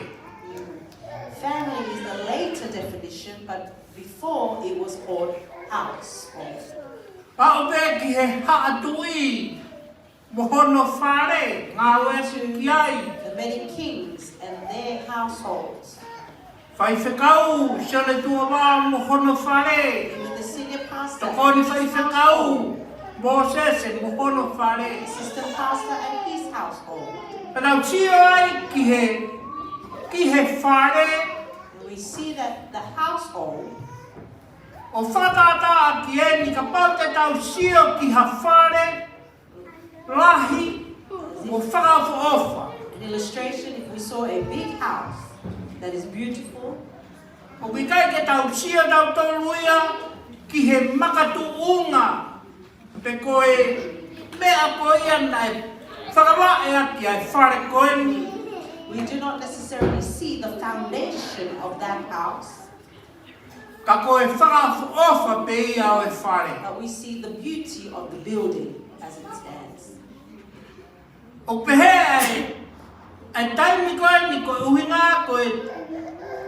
Family is the later definition, but before it was called house. Aʻu pē ki he haʻa tuʻi mo hono fale, ngāueʻaki ai. The many kings and their households. Faifekau Sione Tuʻavā mo hono fale. Even the senior pastor and his household. Tokoni faifekau Mōsese mo hono fale. Assistant pastor and his household. Pea tau sio ai ki he, ki he fale. And we see that the household. ʻO fakatātā ki heni, kapau te tau sio ki ha fale lahi mo fakaʻofoʻofa. An illustration, if We saw a big house that is beautiful. ʻOku ʻikai ke tau sio tautolu ia ki he makatuʻunga pe ko e meʻa ko ia naʻe fakavaʻe ʻaki ʻa e fale ko eni. We do not necessarily see the foundation of that house, ka ko e fakaʻofoʻofa pē ia ʻo e fale. But we see the beauty of the building as it stands. ʻOku pehē ʻa e, ʻa e taimi ko eni ko e ʻuhinga ko e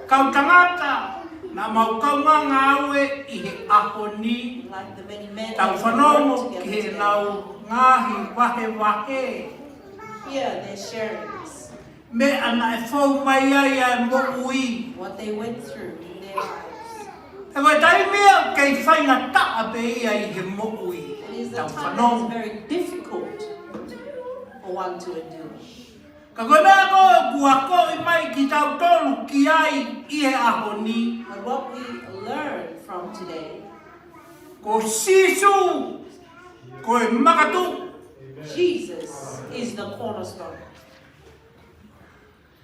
kau tangata naʻa mau kaungā ngāue ʻi he ʻaho ni, Like the many men tau that we fanongo work ki together he today, nau ngaahi vahevahe. Hear their sharings, Meʻa naʻe fou mai ai ʻa e moʻui. What they went through in their lives. He ko e taimi ia ʻoku kei faingataʻa pē ia ʻi he moʻui. It is a time that is very difficult for one to endure. Ka ko e meʻa ko ē ʻoku akoʻi mai kitautolu ki ai ʻi he ʻaho ni, But what we learn from today, ko Sīsū, ko e makatuʻu. Jesus is the cornerstone.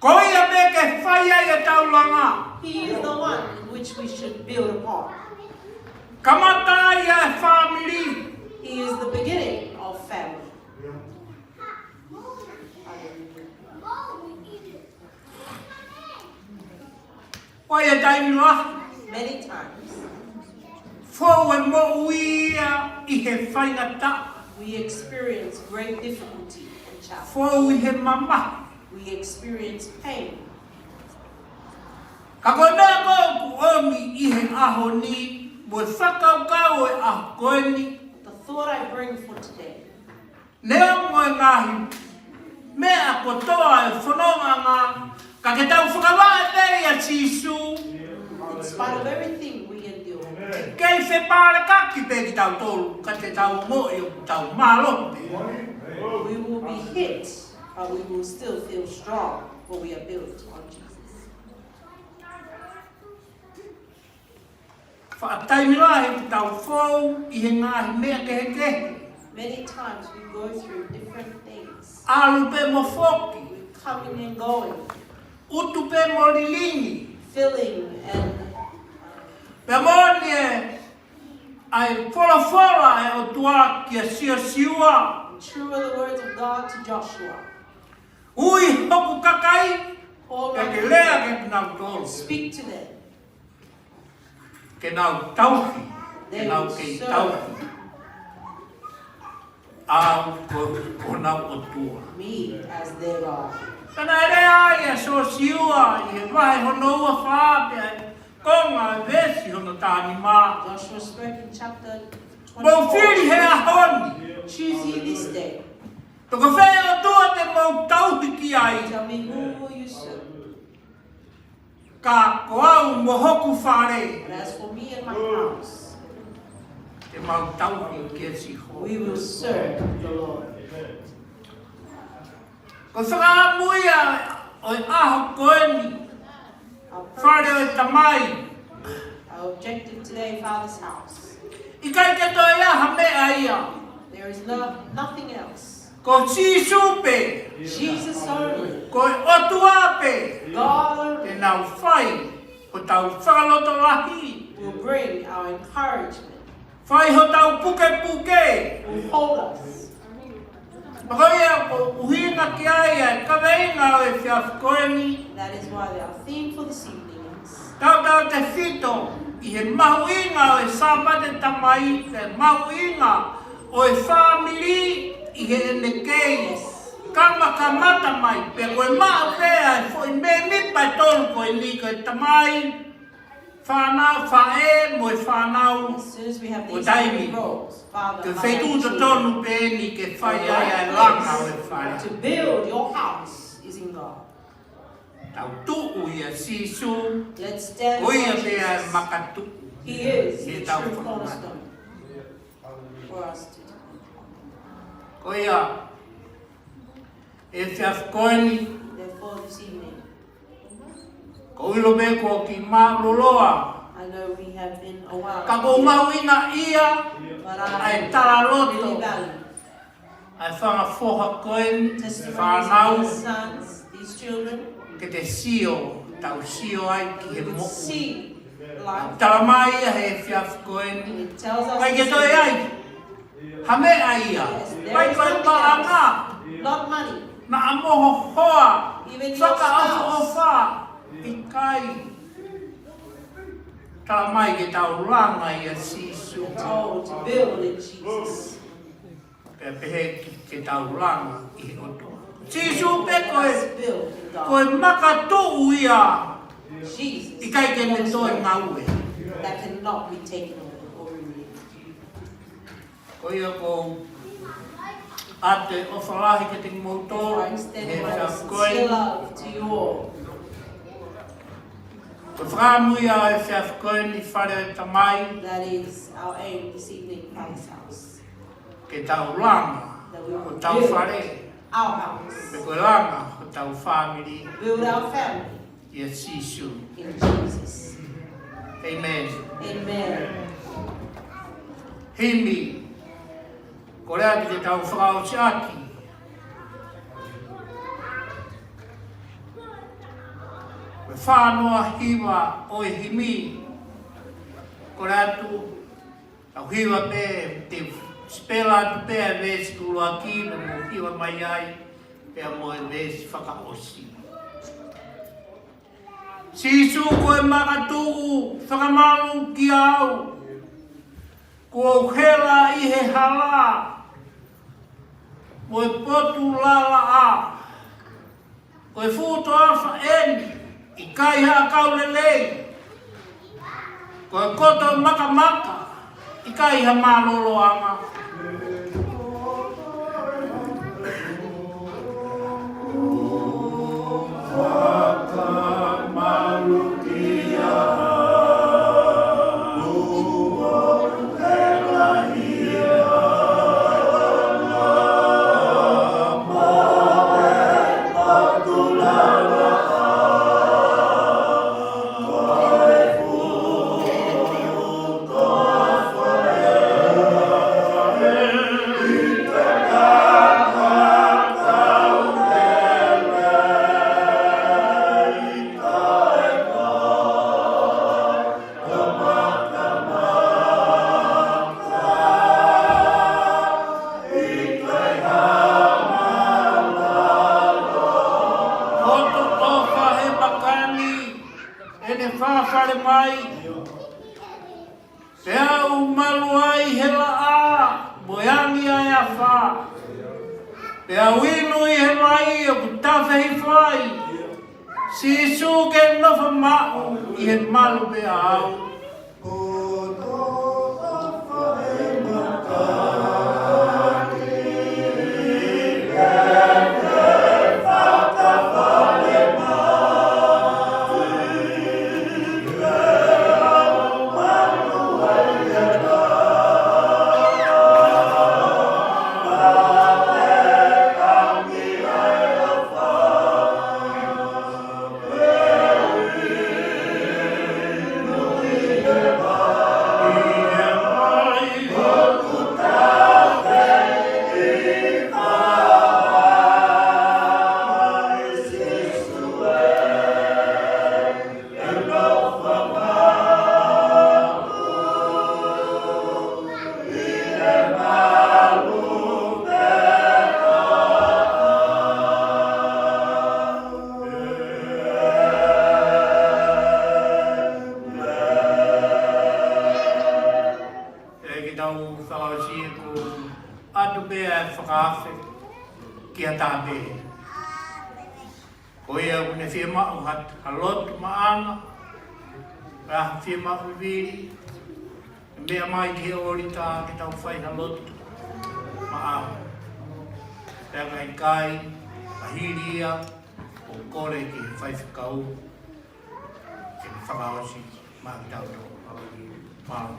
Ko ia pē ke fai ai ʻetau langa. He is the one in which we should build upon. Kamata ai ʻa e fāmili. He is the beginning of family. Ko ia taimi lahi. Many times, Fou e moʻui ia ʻi he faingataʻa. We experience great difficulty and challenge. Fou ʻi he mamahi. We experience pain. Ka ko e meʻa ko ē ʻoku ʻomi ʻi he ʻaho ni, mo e fakakaukau ʻo e ʻaho ko eni. The thought I bring for today. Neongo e ngaahi meʻa kotoa e fonongaʻanga, ka ke tau fakavaʻe pē ʻia Sīsū. In spite of everything we endure, Kei fepālekaki pē kitautolu, ka te tau ongoʻi ʻoku tau mālohi pē. We will be hit, but we will still feel strong, for we are built on Jesus. Faʻa taimi lahi ʻoku tau fou ʻi he ngaahi meʻa kehekehe. Many times we go through different things. ʻAlu pē mo foki. We coming and going. ʻUtu pē mo lilingi. Filling and, uh, Pea moʻoni ē, ʻa e folofola ʻa e ʻOtua kia Siosiua. True are the words of God to Joshua. Ui hoku kakai, Call my people. Pea ke lea kiate kinautolu. Speak to them. Ke nau tauhi, ke nau kei tauhi au ko, ko honau ʻOtua. Me as their God. Pea naʻe lea ai ʻa Siosiua ʻi he vahe hono ua fā pea konga veesi hono taha nima. Joshua spoke in chapter twenty-four. Mou fili he ʻaho ni. Choose ye this day. Pe ko fē ʻotua te mou tauhi ki ai. Tell me who will you serve. Ka ko au mo hoku fale, But as for me and my house, te mau tauhi kia Sihova. We will serve the Lord. Ko e fakaʻamu ia ʻo e ʻaho ko eni, Our purpose, fale ʻo e Tamai. Our objective today, Father's house. ʻIkai ke toe ʻi ai ha meʻa ia. There is no, nothing else. Ko Sīsū pē. Jesus only. Ko e ʻOtua pē. God only. Te nau fai hotau fakalotolahi. Will bring our encouragement. Fai hotau pukepuke. Will hold us. Pea ko ia ʻoku ʻuhinga ki ai ʻa e kaveinga ʻo e efiafi ko eni. That is why our theme for this evening is Tautautefito ʻi he mahuʻinga ʻo e Sāpate Tamai, pe mahuʻinga ʻo e fāmili ʻi heʻene kei kamakamata mai, pea ko e maʻu pē ʻa e foʻi mēmipa ʻe tolu ko eni ko e tamai, fānau, faʻē mo e fānau. As soon as we have these three roles, father, mother, and children, the right place to build your house is in God. Ko e feituʻu totonu pē eni ke fai ai ʻa e langa ʻo e fale. Tau tuʻu ʻia Sīsū. Let's stand for Jesus. Ko ia pē ʻa e makatuʻu. He is the true cornerstone for us to do. Ko ia, efiafi ko eni. Therefore, this evening, ʻoku ou ʻilo pē kuo kiʻi māʻuloloa. I know we have been a while here. Ka ʻoku ou mahuʻingaʻia ʻa e talaloto ʻa e fanga foha ko eni, fānau. But I really value testimonies of the sons, the His children. Ke te sio, tau sio ai ki he moʻui. See life. Tala mai ia he efiafi ko eni. It tells us ʻikai ke toe ai ha meʻa ia. Yes, there is nothing else. ʻIkai ko e paʻanga. Not money. Naʻa mo ho hoa. Even your spouse. Fakaʻofoʻofa. ʻIkai. Tala mai ke tau langa ʻia Sīsū. We're told to build in Jesus. Pea pehē ke, ke tau langa ʻi he ʻOtua. Sīsū pē ko e, ko e makatuʻu ia. Jesus. ʻIkai ke ne toe ngaue. That cannot be taken away or removed. Ko ia ʻoku ou ʻoatu e ʻofa lahi kiate kimoutolu. I extend my sincere love to you all. Ko e fakaʻamu ia ʻo e efiafi ko eni, fale ʻo e Tamai. That is our aim this evening, Father's house. Ke tau langa hotau fale. That we will build our house. Pe ko e langa hotau fāmili. Build our family. ʻIa Sīsū. In Jesus. Amen. Amen. Himi, kole atu ke tau fakaʻosi ʻaki. Ko e fā noa hiva ʻo e himi, kole atu, tau hiva pē, te u sipela atu pē ʻa e veesi ʻuluaki, pea mou hiva mai ai, pea mo e veesi fakaʻosi. Sīsū ko e makatuʻu, fakamalu kiate au. Kuo u hela ʻi he hala, mo e potu lalaʻā. Ko e fuʻu toafa eni, ʻikai ha ʻakau lelei. Ko e koto makamaka, ʻikai ha mālōlōʻanga. Hoto ʻofa he makani, ʻene fafale mai. Pea u malu ai he laʻā, mo e angi ʻa e afā. Pea u inu ʻi he vai ʻoku tafe hifo ai. Sīsū ke nofo maʻu ʻi he malu pē ʻaʻau. ʻE ke tau fakaʻosi ʻeku ʻatu pē ʻa e fakaafe ki ha taha pē. Ko ia ʻoku ne fiemaʻu ha, ha lotu maʻana, pe ha fiemaʻu vili, meʻa mai ki he ʻōlita ke tau fai ha lotu maʻana. Pea ka ʻikai, ka hili ia, ʻo kole ki he faifekau, ke fakaʻosi maʻa kitautolu. Mālō.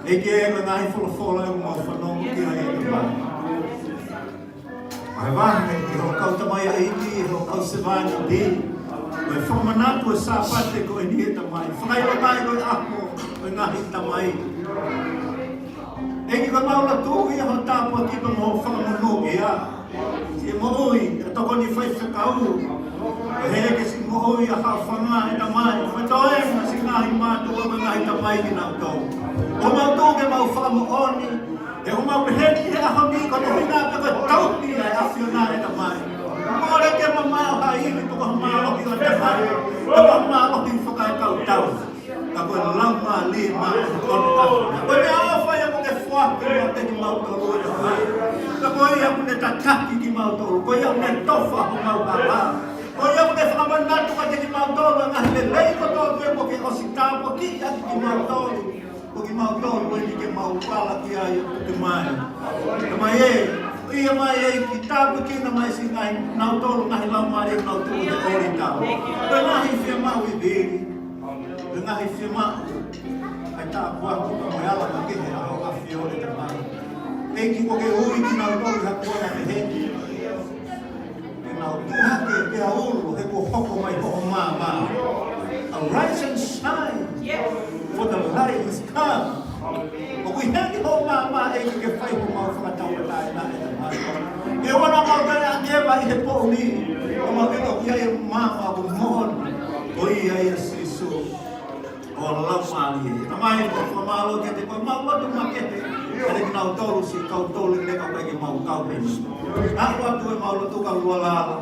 ʻEiki, ko e ngaahi folofola ʻoku mau fanongo ki ai, ʻe Tamai. ʻA e vahe ki hoʻo kau tamaioʻeiki, hoʻo kau sevāniti. Ko e fakamanatu ʻo e Sāpate ko eni, ʻe Tamai. Fakaʻilonga mai ko e ʻaho ʻo e ngaahi tamai. ʻEiki, ko ʻemau lotu ia hoʻo tāpuakiʻi pea mo hoʻo fakamonūʻia. Siʻi moʻui ʻa e tokoni faifekau. He ke siʻi moʻui ʻa Haʻofanga, ʻe Tamai. Ko e toenga siʻi ngaahi mātuʻa, ko e ngaahi tamai kinautolu. ʻOku mau tuʻu ke mau fakamoʻoni. ʻOku mau pehē ni he ʻaho ni ko e ʻuhinga pē ko e tauhi ʻa e ʻAfiona, ʻe Tamai. Mole ke mamaʻo ha ivi, tuku ha mālohi ʻo e Tamai. Tuku ha mālohi fakaekautau. Ka ko e Laumālie Māʻoniʻoni. Ko e meʻaʻofa ia ʻoku ke foaki kiate kimautolu, ʻe Tamai. Ka ko ia ʻoku ne tataki kimautolu. Ko ia ʻoku ne tofa homau hala. Ko ia ʻoku ne fakamanatu kiate kimautolu ʻa e ngaahi lelei kotoa pē kuo ke ʻosi tāpuakiʻi ʻaki kimautolu. Ko kimautolu eni ke mau pala ki ai, ʻe Tamai. Tamai ē, ʻoku ʻi ai mai ʻEiki, tāpuekina mai siʻi ngaahi, nautolu ngaahi laumālie nautolu he ʻōlita. Ko e ngaahi fiemaʻu vivili. Ko e ngaahi fiemaʻu ʻa e tāpuaki pea mo e ala makehe ʻa hoʻo ʻAfio, ʻe Tamai. ʻEiki, kuo ke ui kinautolu he kuonga pehē ni. Ke nau tuʻu hake pea ulo he kuo hoko mai hoʻo maama. Arise and shine, for the light is come. ʻOku ʻi heni hoʻo maama, ʻEiki, ke fai homau fakatauʻatāina, ʻe Tamai. Ke ʻoua naʻa mau toe ʻaʻeva ʻi he poʻuli, ʻo mau ʻilo ki ai e maama ʻoku moʻoni. Ko ia ia Sīsū. ʻO Laumālie. Tamai, ʻoku mau fakamālō kiate koe, mau lotu makehe. Kiate kinautolu siʻi kau tolengata ʻoku ʻikai ke mau kau heni. Aʻu atu ʻemau lotu ka lualala.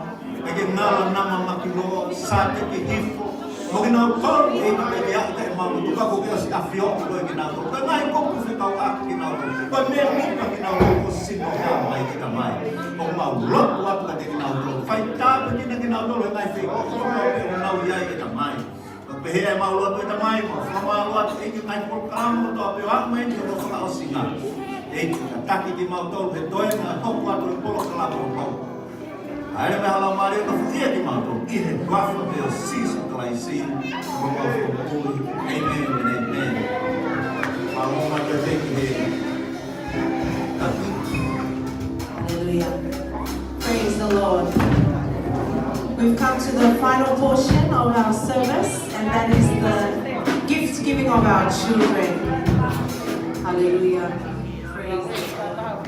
ʻIkai ke ngala nama maki loa, sāteki hifo. Mo kinautolu ʻoku ʻikai ke aʻu ki heʻemau lotu ka kuo ke ʻosi ʻafioʻi koe kinautolu. Ko e ngaahi kupu fekauʻaki kinautolu. Ko e mēmipa kinautolu kuo sino hea mai, ʻe Tamai. ʻOku mau lotu atu kiate kinautolu. Fai tāpuekina kinautolu he ngaahi feituʻu kotoa pē ʻoku nau ʻi ai, ʻe Tamai. Ka pehē ʻemau lotu, ʻe Tamai, mau fakamālō atu ʻEiki he ngaahi polokalama kotoa pē ʻoku aʻu mai eni ki hono fakaʻosinga. ʻEiki, tataki kimautolu he toenga hoko atu e polokalama ʻo pau. ʻAi mai ho Laumālie ʻo tafoki kiate kimautolu ʻi he huafa pē ʻo Sīsū Kalaisi, ko homau Fakamoʻui. ʻĒmeni, ʻēmeni. Mālō maʻu pē ki he Hallelujah. Praise the Lord. We've come to the final portion of our service, and that is the gift giving of our children. Hallelujah. Praise the Lord.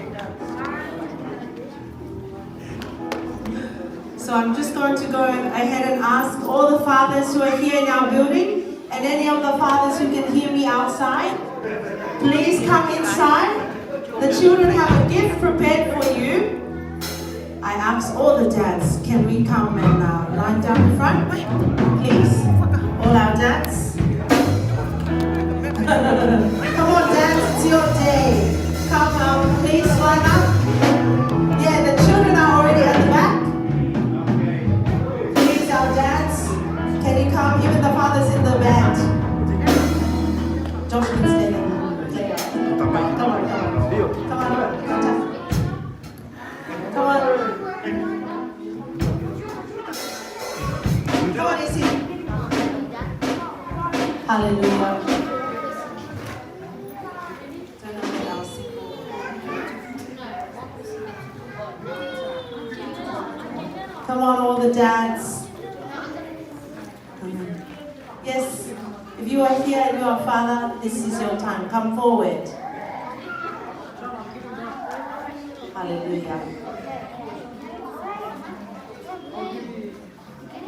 So I'm just going to go ahead and ask all the fathers who are here in our building and any of the fathers who can hear me outside, please come inside. The children have a gift prepared for you. I ask all the dads, can we come and uh, line down in front, please? All our dads. Come on, dads, it's your day. Come up, please line up. Yeah, the children are already at the back. Please, our dads, can you come? Even the fathers in the back. Josh can stay there. Come on, come on, come on. Come on, come on. Come on. Come on, Izzy. Hallelujah. Come on, all the dads. Yes, if you are here and you are a father, this is your time. Come forward. Hallelujah.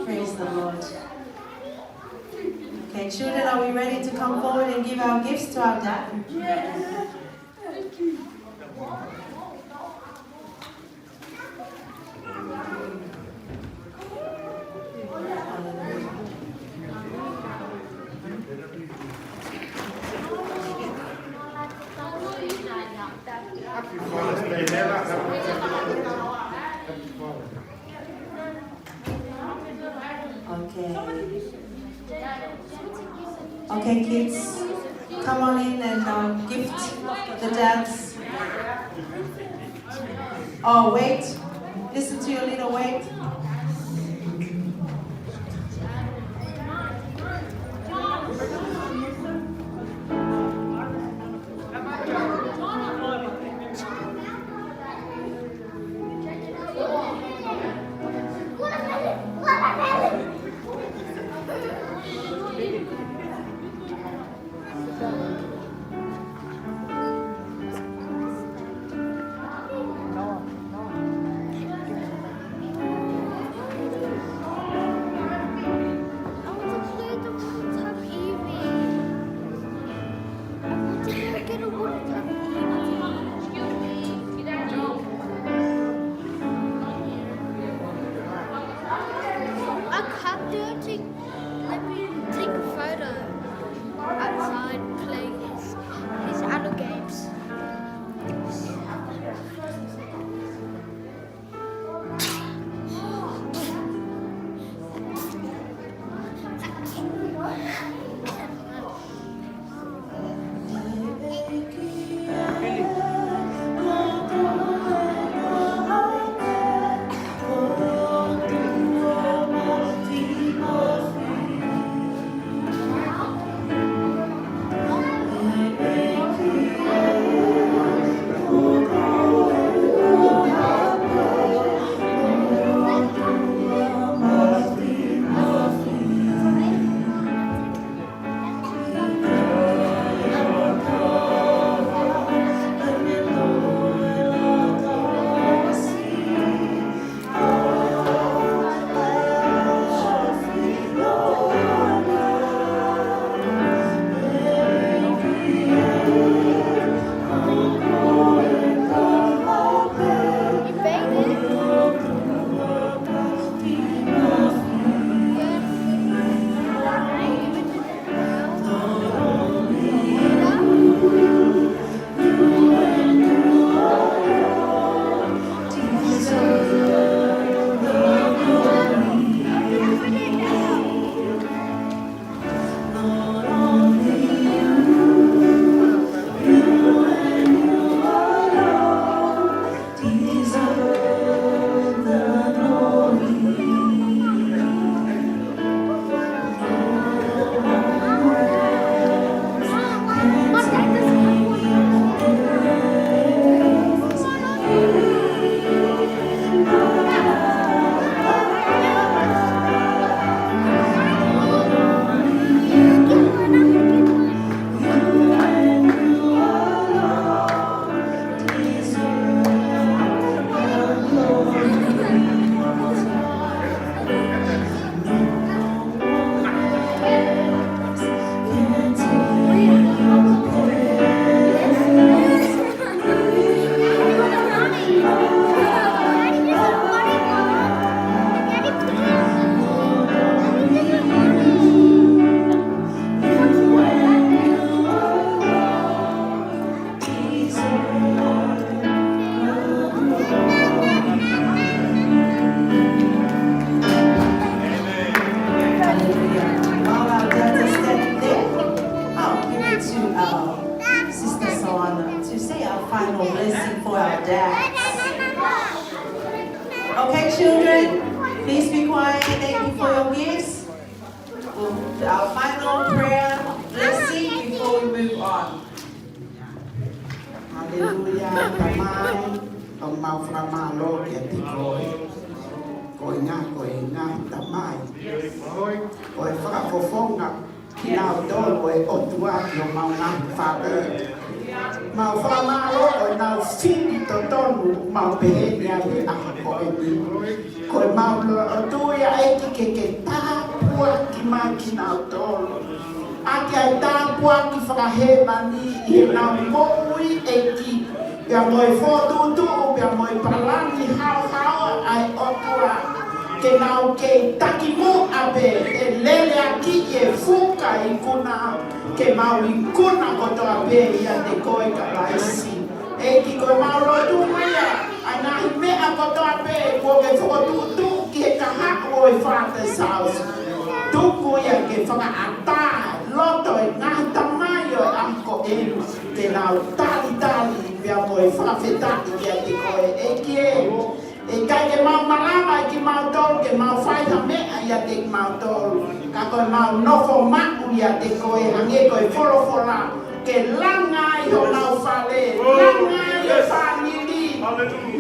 Praise the Lord. Okay, children, are we ready to come forward and give our gifts to our dad? Okay. Okay, kids, come on in and uh, gift the dads. Oh, wait. Listen to your leader, wait. blessing for our dads. Okay, children, please be quiet. Thank you for your gifts. Our final prayer blessing before we move on. Haleluia, Tamai, ʻoku mau fakamālō kiate koe. Ko e ngaahi, ko e ngaahi tamai. Ko e fakafofonga kinautolu ʻo e ʻOtua ki homau ngaahi fale. Mau fakamālō ʻo nau fili totonu, mau pehē ni ʻi he ʻaho ko eni. Ko e mau lotu ia ʻEiki ke ke tāpuaki mai kinautolu. ʻAki ʻa e tāpuaki fakahēvani ʻi heʻenau moʻui ʻEiki. Pea mo e fokotuʻutuʻu, pea mo e palani haohaoa ʻa e ʻOtua. Ke nau kei takimuʻa pē, ʻe lele ʻaki e fuka ikuna, ke mau ikuna kotoa pē ʻiate koe Kalaisi. ʻEiki ko e mau lotu ia, ʻa e ngaahi meʻa kotoa pē, kuo ke fokotuʻutuʻu ki he kahaʻu ʻo e Father's House. Tuku ia ke fakaʻatā loto ʻo e ngaahi tamai ʻo e ʻaho ko eni. Ke nau talitali pea mo e fakafetaʻi kiate koe ʻEiki ē. ʻIkai ke mau malava ʻe kimautolu ke mau fai ha meʻa ʻiate kimautolu. Ka ko e mau nofo maʻu ʻiate koe hangē ko e folofola. Ke langa ai homau fale, langa ai e fāmili,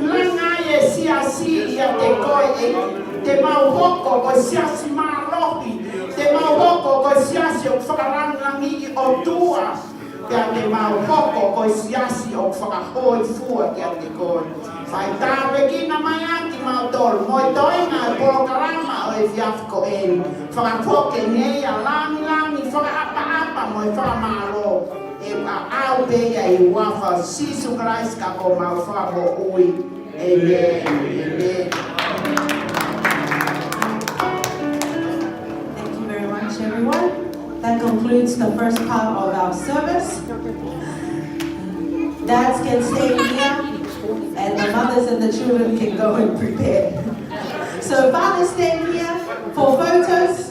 langa ai e siasi ʻiate koe ʻEiki. Te mau hoko ko e siasi mālohi. Te mau hoko ko e siasi ʻoku fakalangilangiʻi ʻOtua. Pea te mau hoko ko e siasi ʻoku fakahōifua kiate koe. Fai tāpuekina mai ʻa kimautolu mo e toenga e polokalama ʻo e efiafi ko eni. Fakafoki ʻe ia e langilangi, fakaʻapaʻapa mo e fakamālō. ʻE ʻaʻau pē ia ʻi he huafa ʻo Sīsū Kalaisi ko homau Fakamoʻui. Amen. Amen. Thank you very much, everyone. That concludes the first part of our service. Dads can stay here, and the mothers and the children can go and prepare. So fathers, stand here for photos.